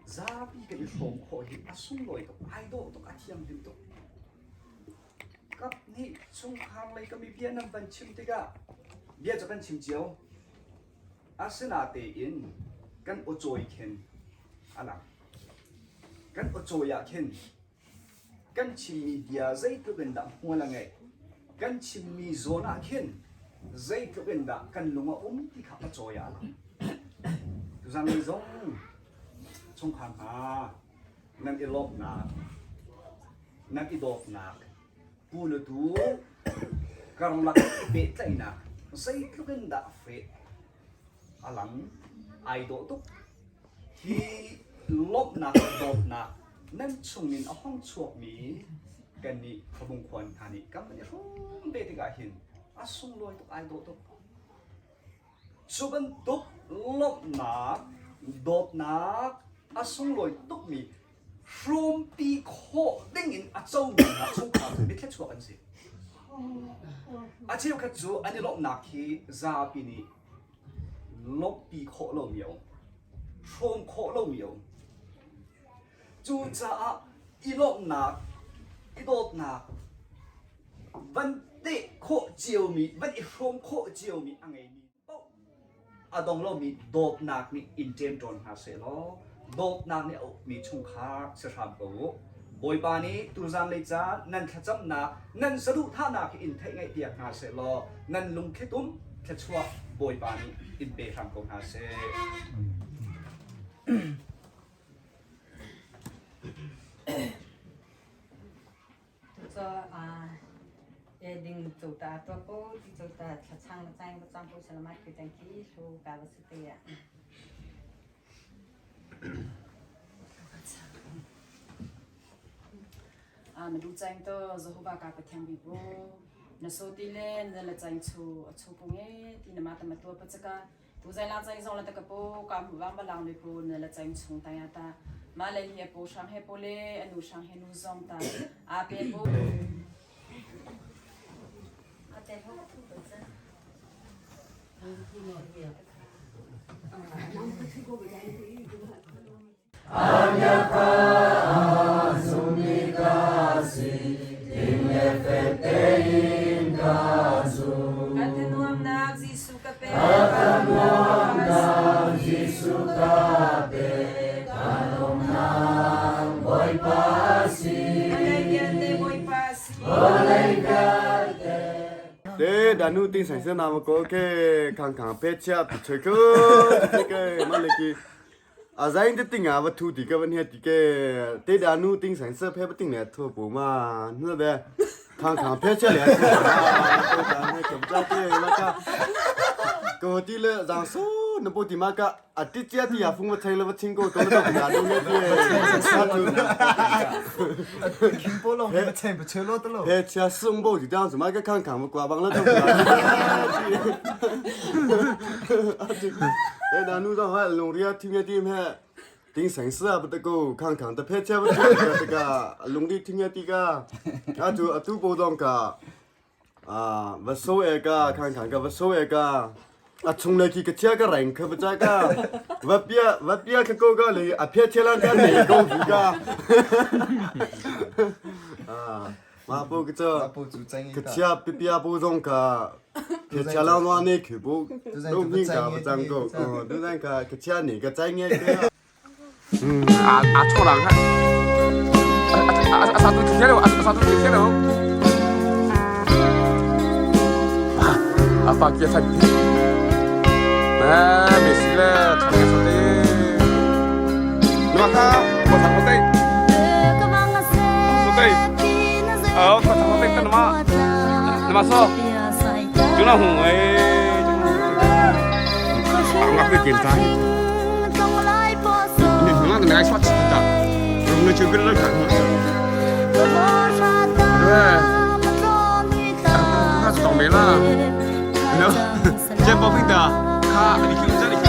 zapi kan i hrawm khawh hi a sunglawi tuk, ai dawh tuk, a thianghlim tuk. Kap nih chungkhar lei kami bia nan van chim tikah bia cu kan chim cio. Asinatein kan awcawi khin a lang. Kan awcawi ah khin kan chimmi bia zeitluk in dah hmual a ngeih, kan chimmi zawn ah khin zeitluk in dah kan lung a um ti kha a cawi ah a lang. Tuzan ni zong chungkhar hna nan i lawmhnak, nan i dawtnak, pu le tu karlak pehtlaihnak zeitluk in dah feh a lang, ai dawh tuk. Hi lawmhnak dawtnak nan chungin a hong chuakmi kannih Khabung khuan hna nih kan van i hrawm ve tikah hin a sunglawi tuk, ai dawh tuk. Cu bantuk lawmhnak, dawtnak a sunglawi tukmi hrawmpi khawh dingin a comi hna chungkhar cu mithluachuak an si. A cheukhat cu an i lawmhnak hi zapi nih lawmhpi khawh lomi a um, hrawm khawh lomi a um. Cucaah i lawmhnak, i dawtnak van teh khawh ciomi, van i hrawm khawh ciomi a ngeimi paoh a dong lomi dawtnak nih in ṭemṭawn hna sehlaw dawtnak nih a ukmi chungkhar si hram ko u. Bawipa nih tuzan lei caan nan thlacamnak, nan saduhthahnak hi in theih ngaihpiak hna sehlaw nan lungthlitum thluachuah Bawipa nih in pe hram ko hna seh. Ding chota to ko ti chota thlachang la chang chang ko salamat ke tang ki hlu ka ba se te ya. Na du chang to Jehovah ka pathiang bi bu na so ti le na la chang chu a chu pu nge ti na ma ta ma tua pa chaka tu zai la chang zong la ta ka pu ka mu wang ba lang le pu na la chang chung ta ya ta ma le hi pu hrang he pu le anu hrang he nu zong ta a pe pu A te ho thu ba cha. Ka thanuamnak Jesuh ka pe. Ka lei vialte Bawipa. da nu ting sang se na ma ko ke khang khang pe chia pi choi ko ke ma le ki a zain te ting a va thu ti ka van he ti ke te da nu ting sang se phe pa ting ne thu pu ma nu be khang khang phe chia le thu ma ta ne kem cha te ma ka ko ti le jang so na po ti ma ka အတိကျတိရဖုန်းမထိုင်လို့ချင်းကိုတော့တော့လာလို့နေပြေစာတူ 金波龙不请不吹了的喽。哎，吃四五包就这样子，买个看看，我挂帮了都。哎，那路上还龙里听个点嘿，顶城市啊不得够，看看的拍车不得这个龙里听个点个，啊就啊都包装个，啊不收一个，看看个不收一个。အချုံလေကချက်ကရင်ခပချကဝပြဝပြခကောကလေအဖက်ချလန်ကနေကောဘူးကအာမပုကချကချပြပြပူဆုံးကဖက်ချလန်ဝနေခေဘူးလုံးမြင့်ကပစံကောဒုစံကကချနေကချိုင်းငယ်က 啊啊错人哈！啊啊啊！啥都听了，啊啥都听了。啊发给他，哎，没事了，唱个说的。你妈看，我唱不对，说对，哦，我唱不对，等什么？你妈说，就那红哎，就那红，啊，我会检查。你红那个来刷起的，我们就跟那看。对，他是倒霉了，喏，这包病的，他你听这里听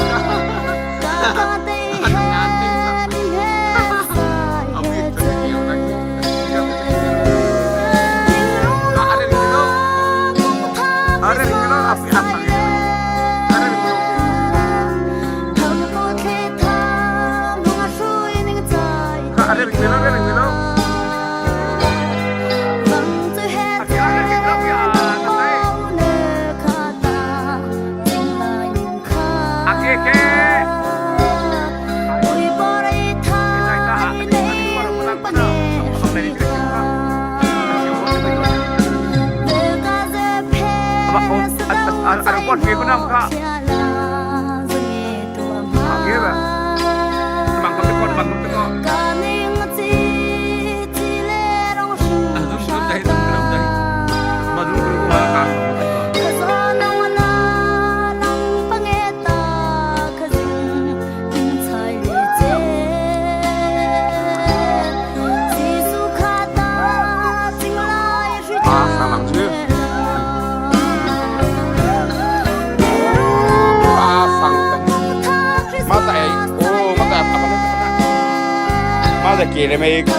Kiri may ke ka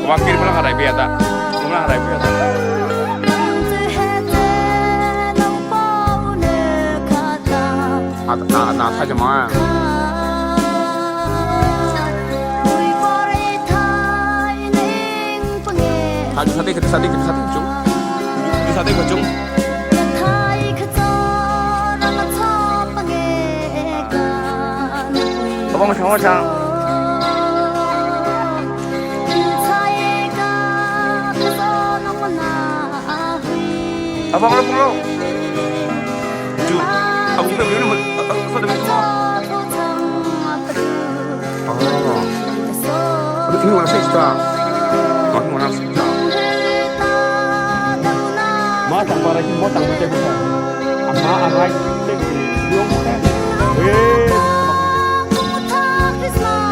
wakil pala harai biata mula harai biata 啊啊那他就忙啊。他就他得他得他得中，他得个中。我帮我抢我抢。Abang lo lo. Ju, aku kita beli nama, aku ada semua. Oh, ini mana sih kita? Ini mana sih kita? Ma tak parah ini, ma tak macam mana? Ama arai, cek di, Eh,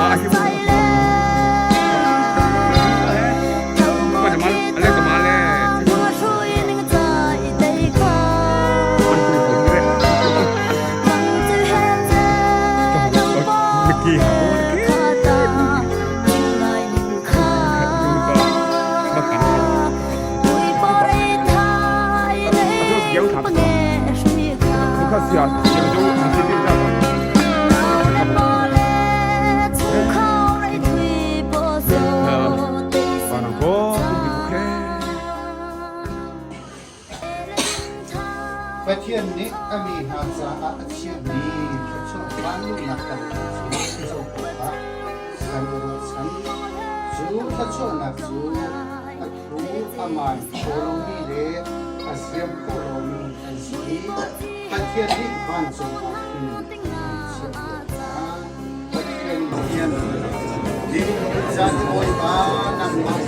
ah, akhirnya. Pathian nih a mi hna caah a chiahmi thluachuah vanlungnak tampi cu zoh awkah kan i ruahchan. Cu thluachuahnak cu a thu Aman kho lomi le a ziam kho lomi an si i Pathian nih vancung ah khin an chiahpiak hna. Pathian Pathian zan Bawipa nangmah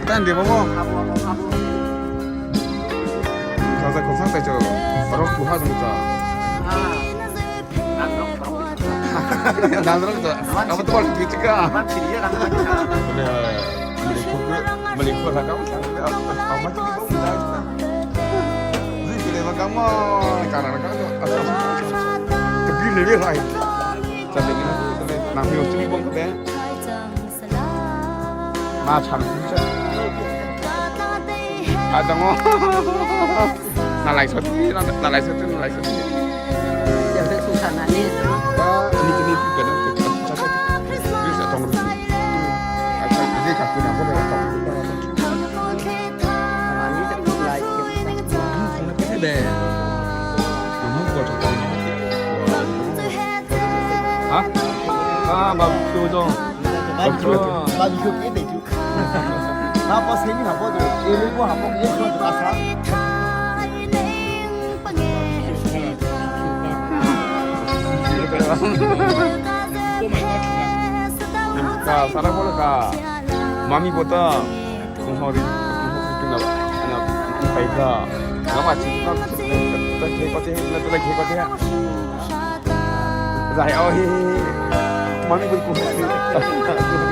Tan dia bawa. Kau tak kau tak tahu. Baru ku ha tu. 南那个，我们都往里这个啊。Meliput lah kamu, kamu macam ni pun dah. Zikir kamu, cara kamu, kebi lebih lah. Sampai ni, sampai nak pergi sini pun ke 马场这，啊等我，拿来说的，拿拿来说的，拿来说的。啊，你这你这个呢？这这这，你是懂的。啊，这这卡姑娘过来懂。啊啊，马球中，马球给得球，那把生意那把就，因为我还不给说就打伤。 Ka sarang bola ka mami bota kung hari kung na na pai ka na ma chi na ta ke ko te na ta ke ko te giải ơi mami bot kung kung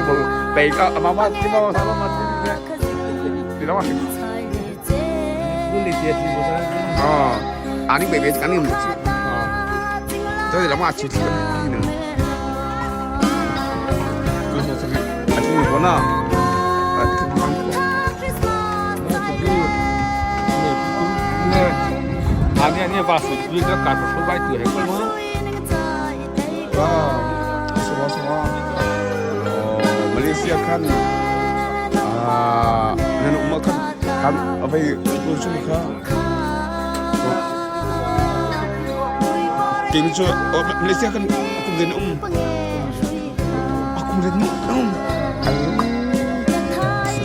ko pai ka mama ti ma sa ma ti ti na ma 哦，啊你别别讲你唔知，哦，这是老妈吃吃的呢。啊，听你说呢，啊，听你说。 啊，你你把手机这干出手把对还过吗？ 啊，什么什么？哦，马来西亚看啊，那我们看看啊，被我什么看？Kini cu, oh, Malaysia kan aku beli um, aku beli um.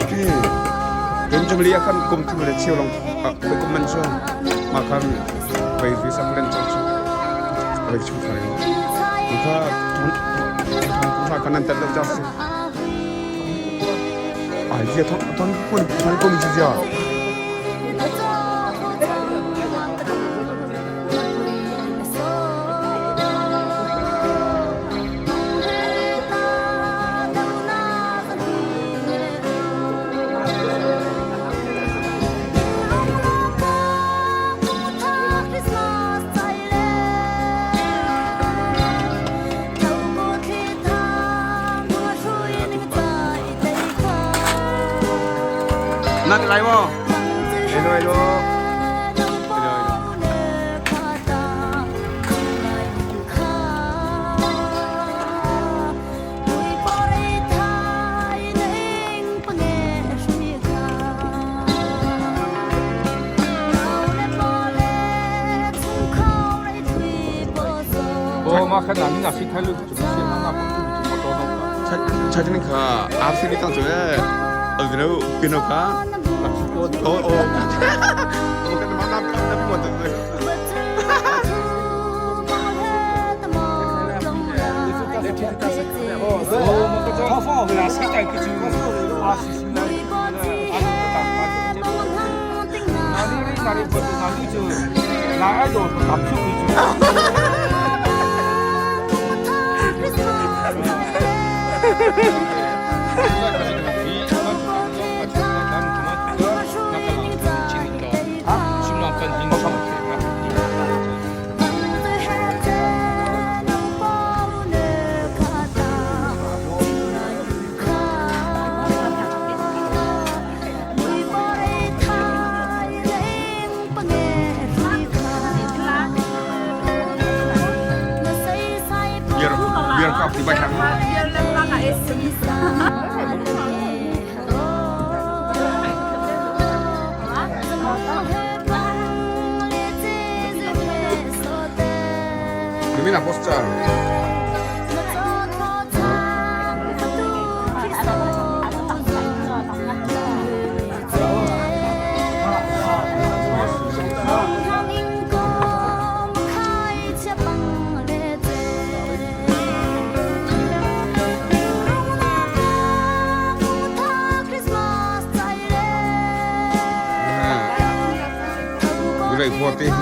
Oke, dan cuma lihat kan kum tu boleh cium long, aku mencong makan bayi bisa melencong bayi cuma kali. Maka tuan tuan kanan terlalu jauh. 아 이게 돈 돈 꼼지지야. Lai mo. Hello hello. Hello hello. 蔡经卡，阿西你当做咧，我见到边个卡？哦哦，我跟你妈那那边我对。Biar biar kau tiba kang. Ini nak poscar. Gulai putih.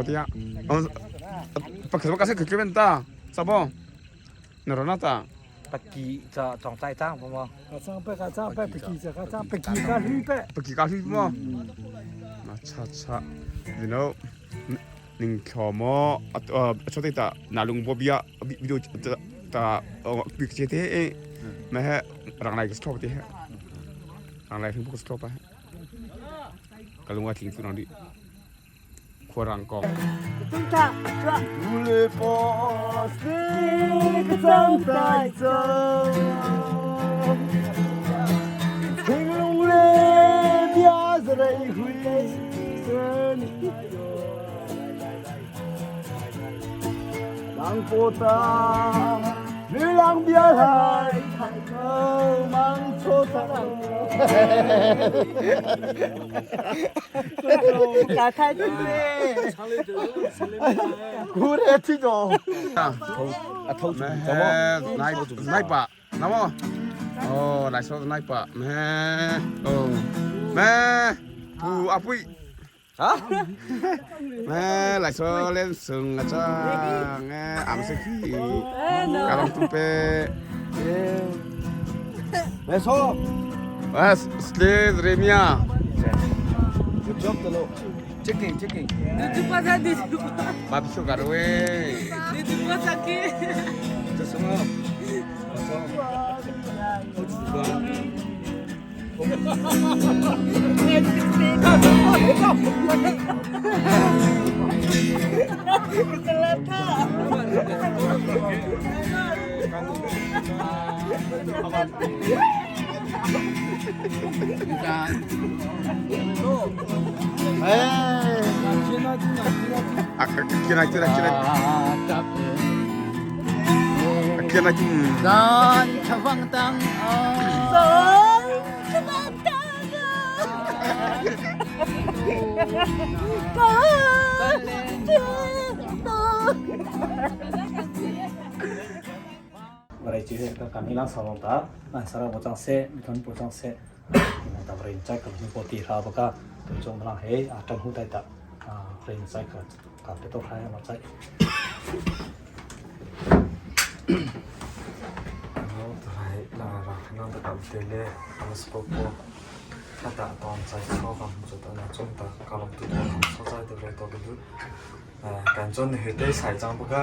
Po tia. Pakhat ka se khikmen ta. Sabo. Naronata. Paki cha chong chai chang po mo. Ka chang pe ka chang pe paki cha ka chang paki ka hlui pe. Paki ka hlui mo. Acha cha. You know ning kho mo chote ta na lung bo bia video ta bi che te e me he rang lai ka stop te he. Rang lai phing ko stop a. Ka lung a tling tu nang di. Khuarang kong. Nule po si ka cang tai cang Thinglung le bia zarei hui sen Lang po ta Lang bia lai Mang cho ta Nai pa namo oh lai so nai pa me oh me pu apui hả me lai so len sung a cha nghe am se khi ka long tu pe mẹ so Bas, sle remia. Good job talo. Checking, checking. Babisyo garwe. Kira kira kira. Kira Zan chavang tang Zan chavang tang Varai chi he ka kami lang salong ta na sara bo chang se mi thon po chang se ta varai chai ka po ti ra ba ka tu chong lang he a tan hu tai ta a rain chai ka ka pe to khai ma chai No turai la ra khana ta kam te le amas po po ta ton chai cho kam chu ta na chung ta ka lam tu to so chai te re to ke du kan chon he te sai chang bu ka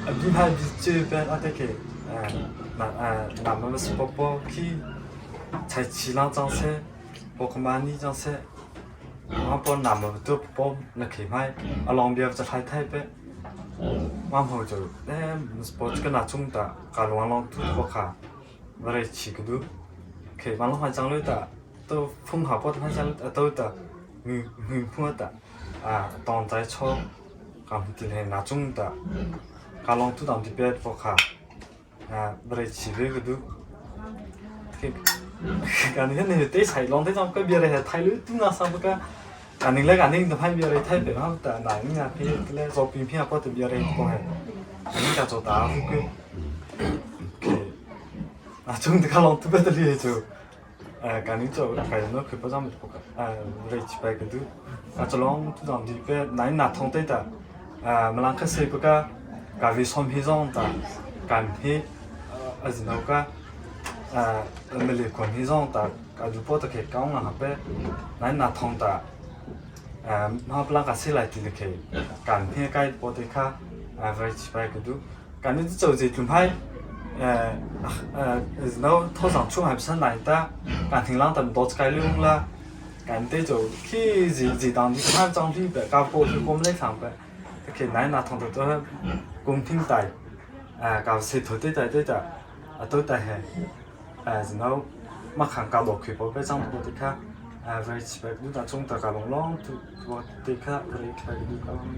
a bi ha bi che pe a te ke na na ma mas po po ki chai chi lang chang se po ka ma ni chang se ma po na ma tu po na ke mai along bia cha thai thai pe ma mo chu ne sport ka na chung ta ka luang long tu po kha varai chi ku du ke ma long ha chang lu ta to phung ha po ta chang to ta ngu ngu phu ta a tong chai cho kam tin he na chung ta ka long tu dam ti pe po kha a varai chi ve ku du ke ka ni ne te sai long te chang ka bia re thai lu tu na sa ka อันนึงแล้วอันนึงทำให้เบียร์อะไรไทยเป็นว่าแต่หนังเนี่ยพี่แล้วโซปีพี่ก็จะเบียร์อะไรก็ให้อันนี้จะ做大คือ啊，总得看龙特别的厉害就，赶紧做，赶紧去不咱们国家，来几百个都，啊，这龙都当地别哪哪通对的，啊，没啷个谁不个，干为双皮上的，干皮，啊是那个，啊，没来管皮上的，啊就跑得去讲了哈呗，哪哪通的。ma pla ka se lai ti le ke kan phe kai po te kha a vai chi pai ku du kan ni zo je tlum hai no tho sang chu hai san lai ta kan thing lang tam do kai lung la kan te zo ki ji ji dang di kha chang li be ka po chu kom le sang be te ke nai na thong to to gong thing tai a ka se tho te tai te ta a to tai he a no ma khang ka do khwe po be chang po te kha average back du da chung ta ka long long tu wa te kha re kha du ka long.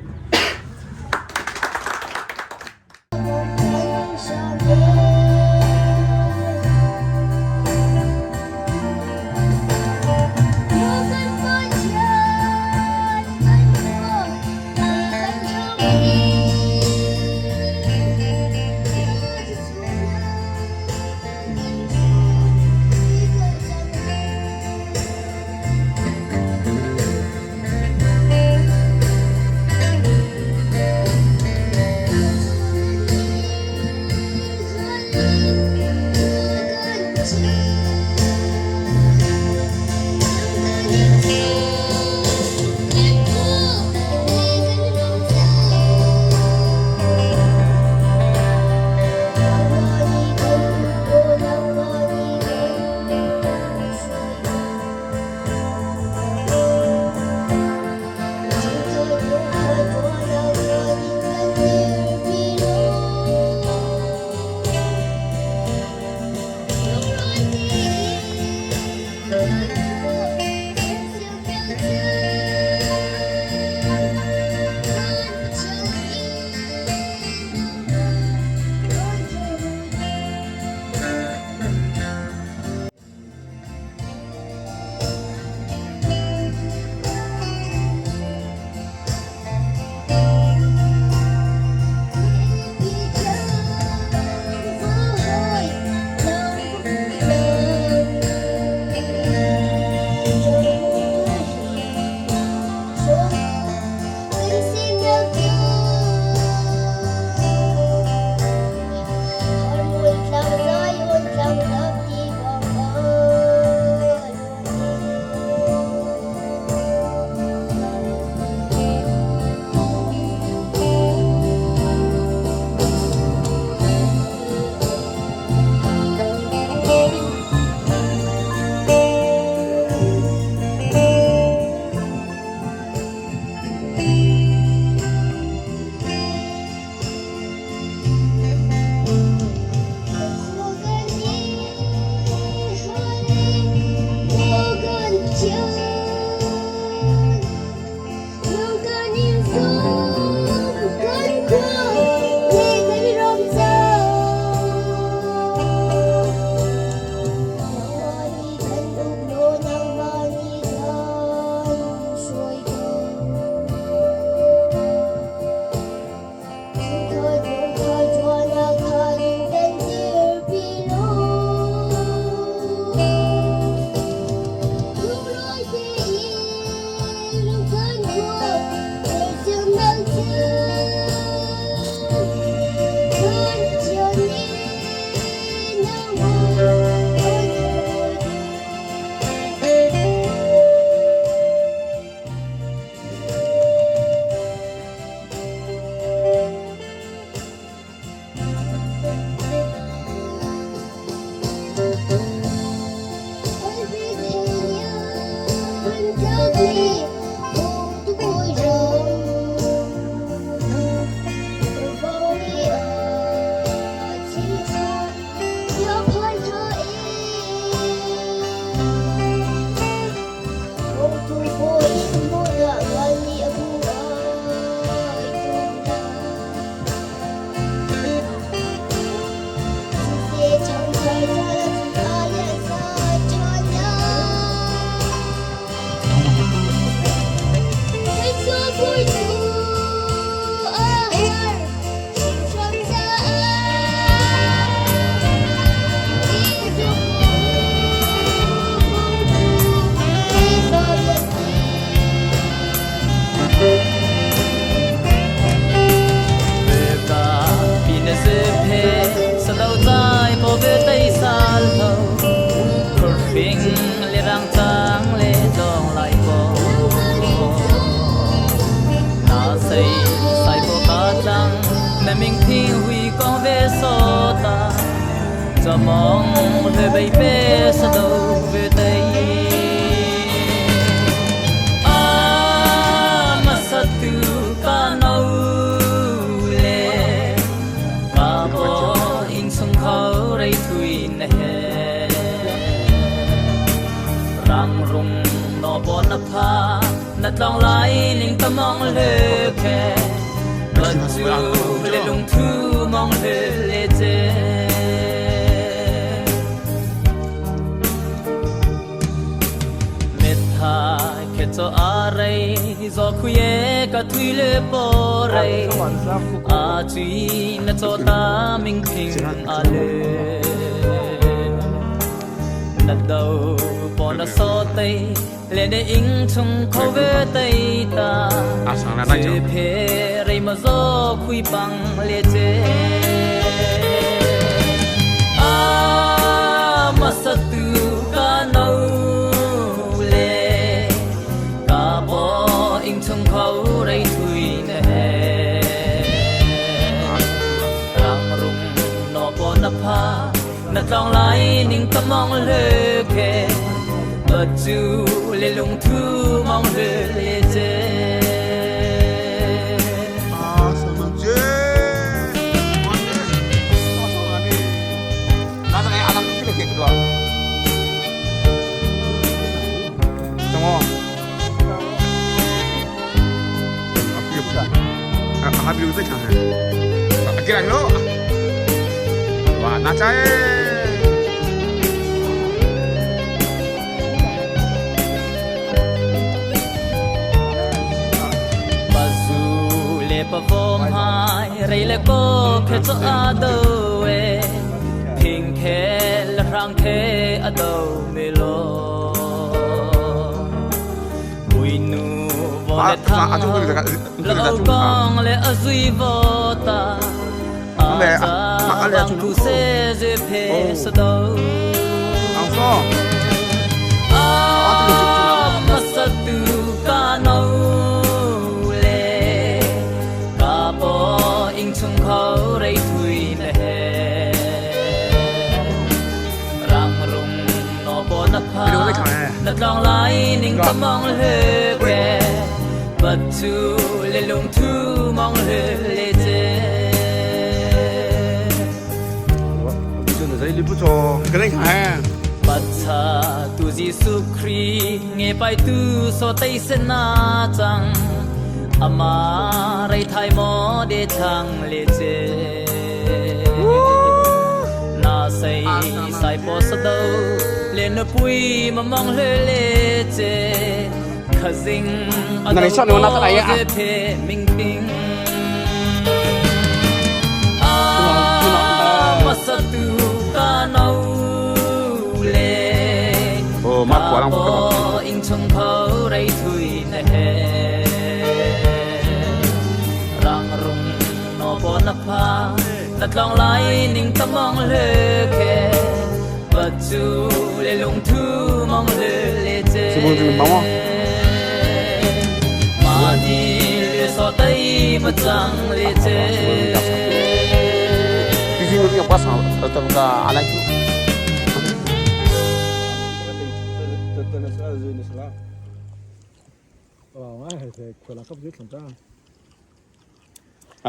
Ah,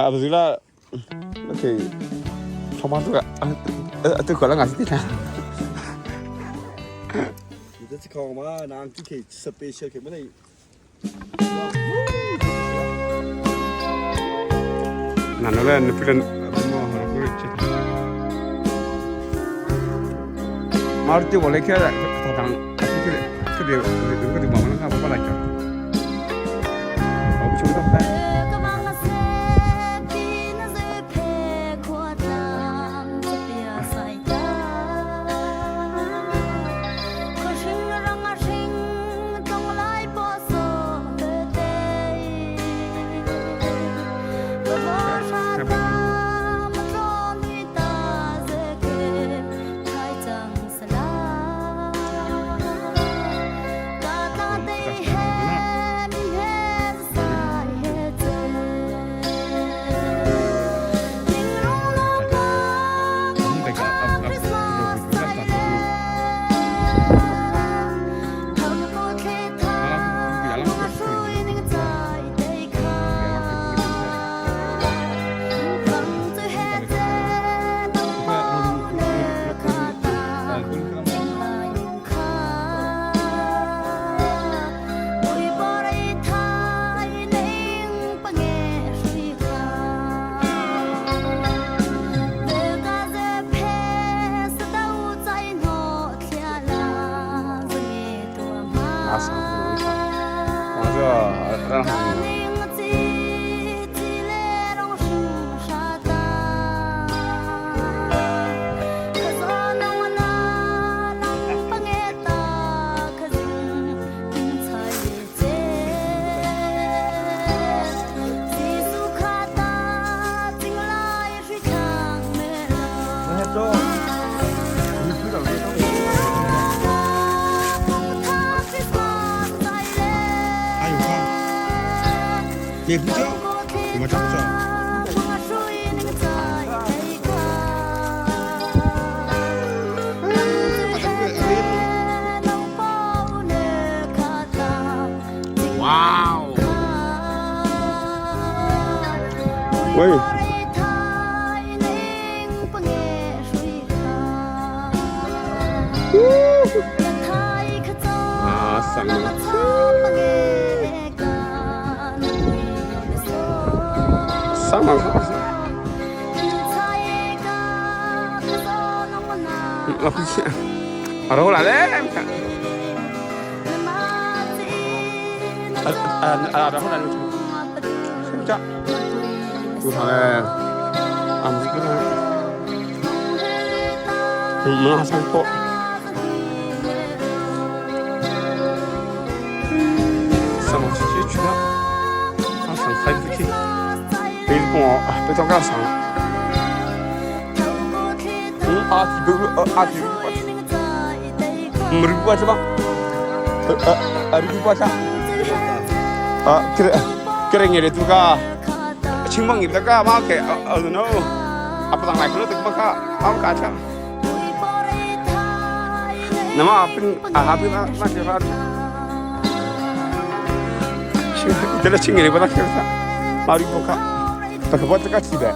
bazila okay. Thoma tu ka tu ko la nga si ti na. 你这看嘛，那就可以 special 可没得。 Nana le ne pilan mo ha ko che. Maruti boleh ke tatang ke ke dia ke dia mau nak apa lagi? Aku cuma tak. 也不叫，我们找不着。哇哦！喂。啊，上了。上了上了。老去，好了，我来嘞。啊啊啊！然后来就，睡觉。就好嘞，俺们这个，我们还上课。上网去去了，上上海子去，别光别到刚上。嗯，阿提哥，阿提哥，merubah sebab merubah cak. Ah, kira kira ngere tu ka. Chimbang ngir ka ma ke I don't know. Apa tang lai ko tu ka am ka cha. Nama apin ah apin ma ma ke ra. Itala chingere ba ke sa. Mari boka. Tak buat ka chi ba.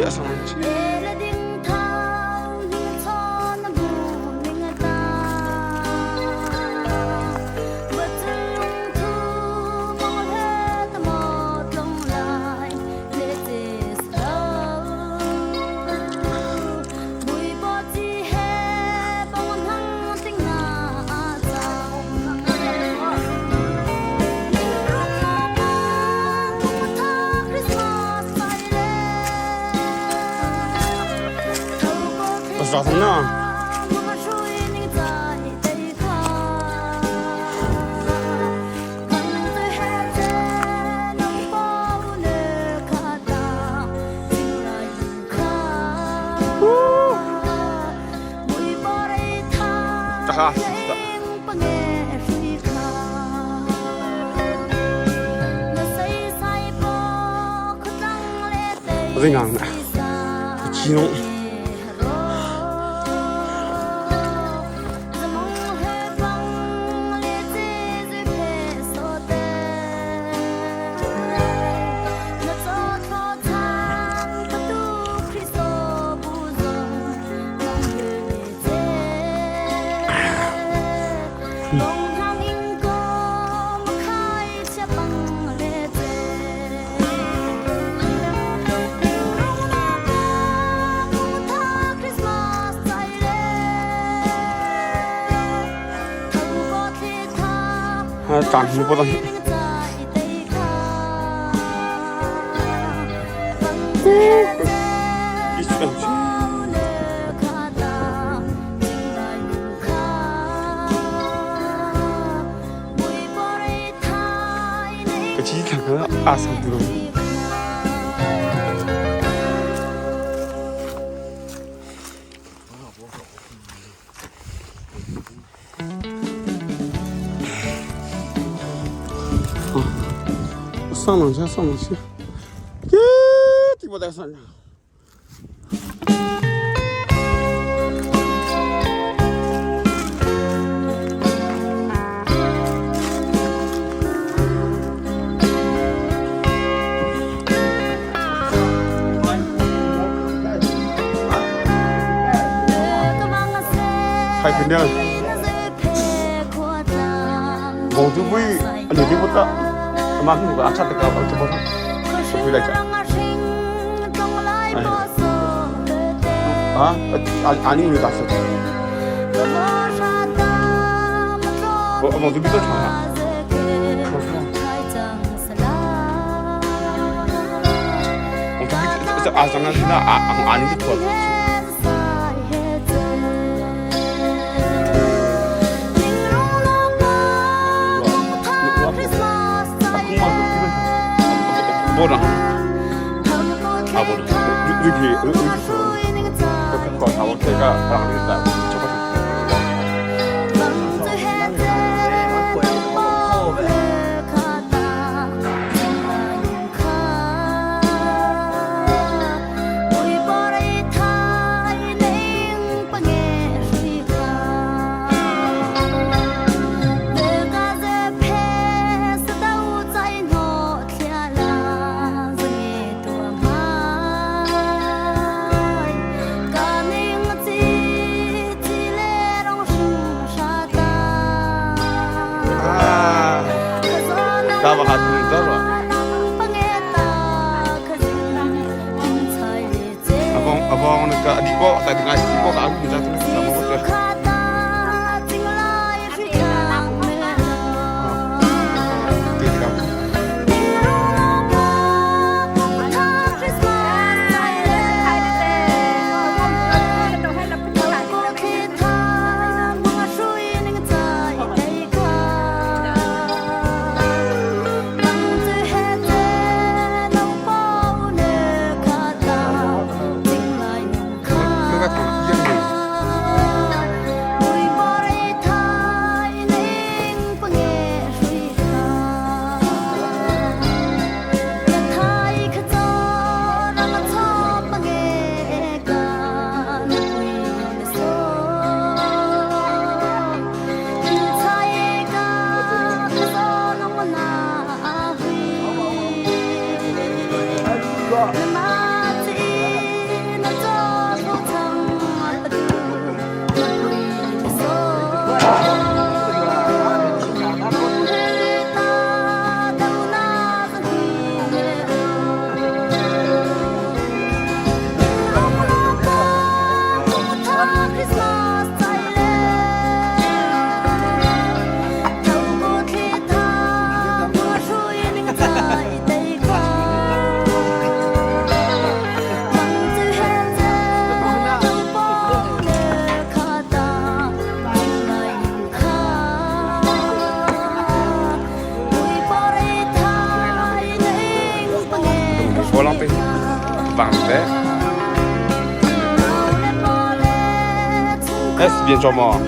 Asam chi. 早上呢？啊，我在讲呢，激动。Caan hnu pawt ah Ka ci thla kha aa sang ti lo. 上两下，上两下，耶！这我再上下。太平了，我就会，你就不得，妈我阿差的搞，我就不得，回来讲。啊，阿阿你有打算？我我就比较长啊。我就比这阿上那那阿阿你的错。Bo na. Ah, bo na. Wiki, wiki so. Ka ka ka ka ka ka ka ka Abang abang nak adik kau tak dengar adik kau tak aku jatuh nak sama betul. Tidak. Bolang pe vang te. Es bien cho mo.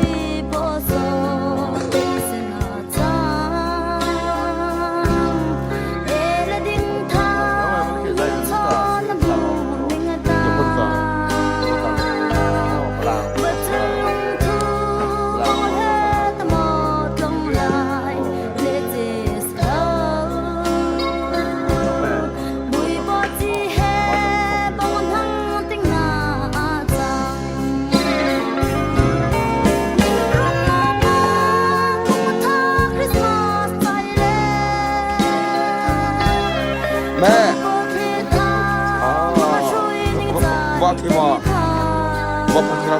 我不知道，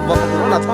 我不知道那套。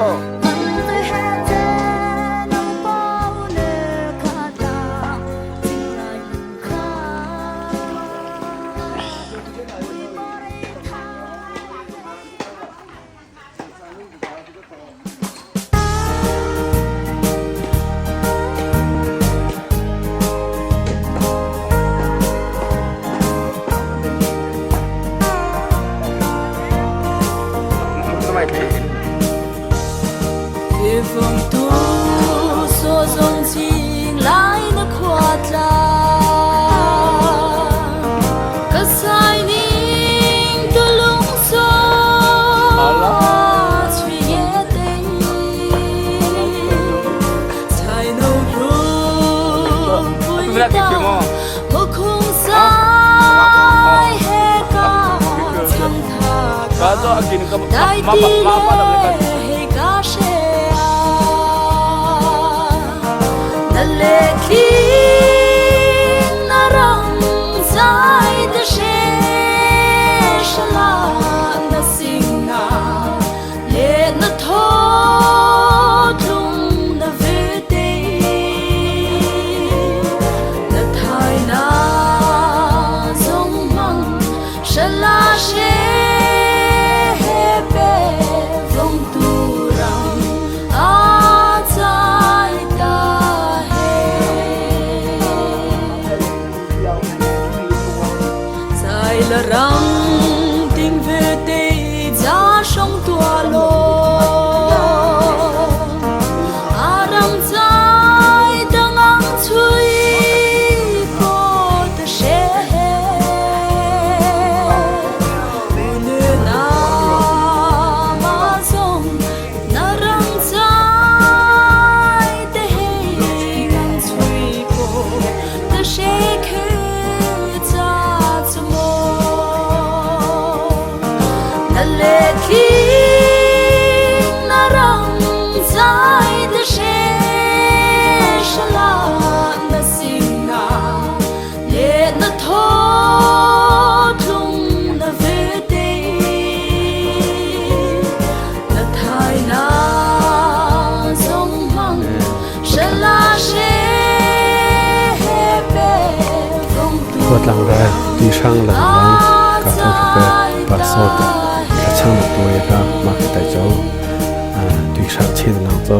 Khuatlang le tihrang lengmang ka thong pe pa sot ka chang na tuai ka ma ka tai cho tuihrang chin lang cho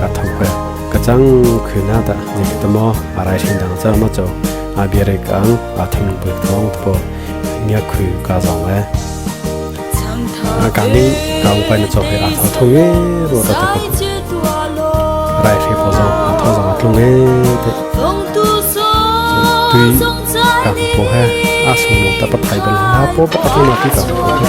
ka thong pe ka chang khuna da ni ka mo arai shin dang cha ma cho a bia re kang a thang pe thong po nya khu ka zong e a ka ni ka u pa na cho he a tho thong e ro ta ta ko rai shi po zong a tho zong a tlung e te tui ka po he a sung lo ta pa thai bel ha po pa ka na ti ka po he.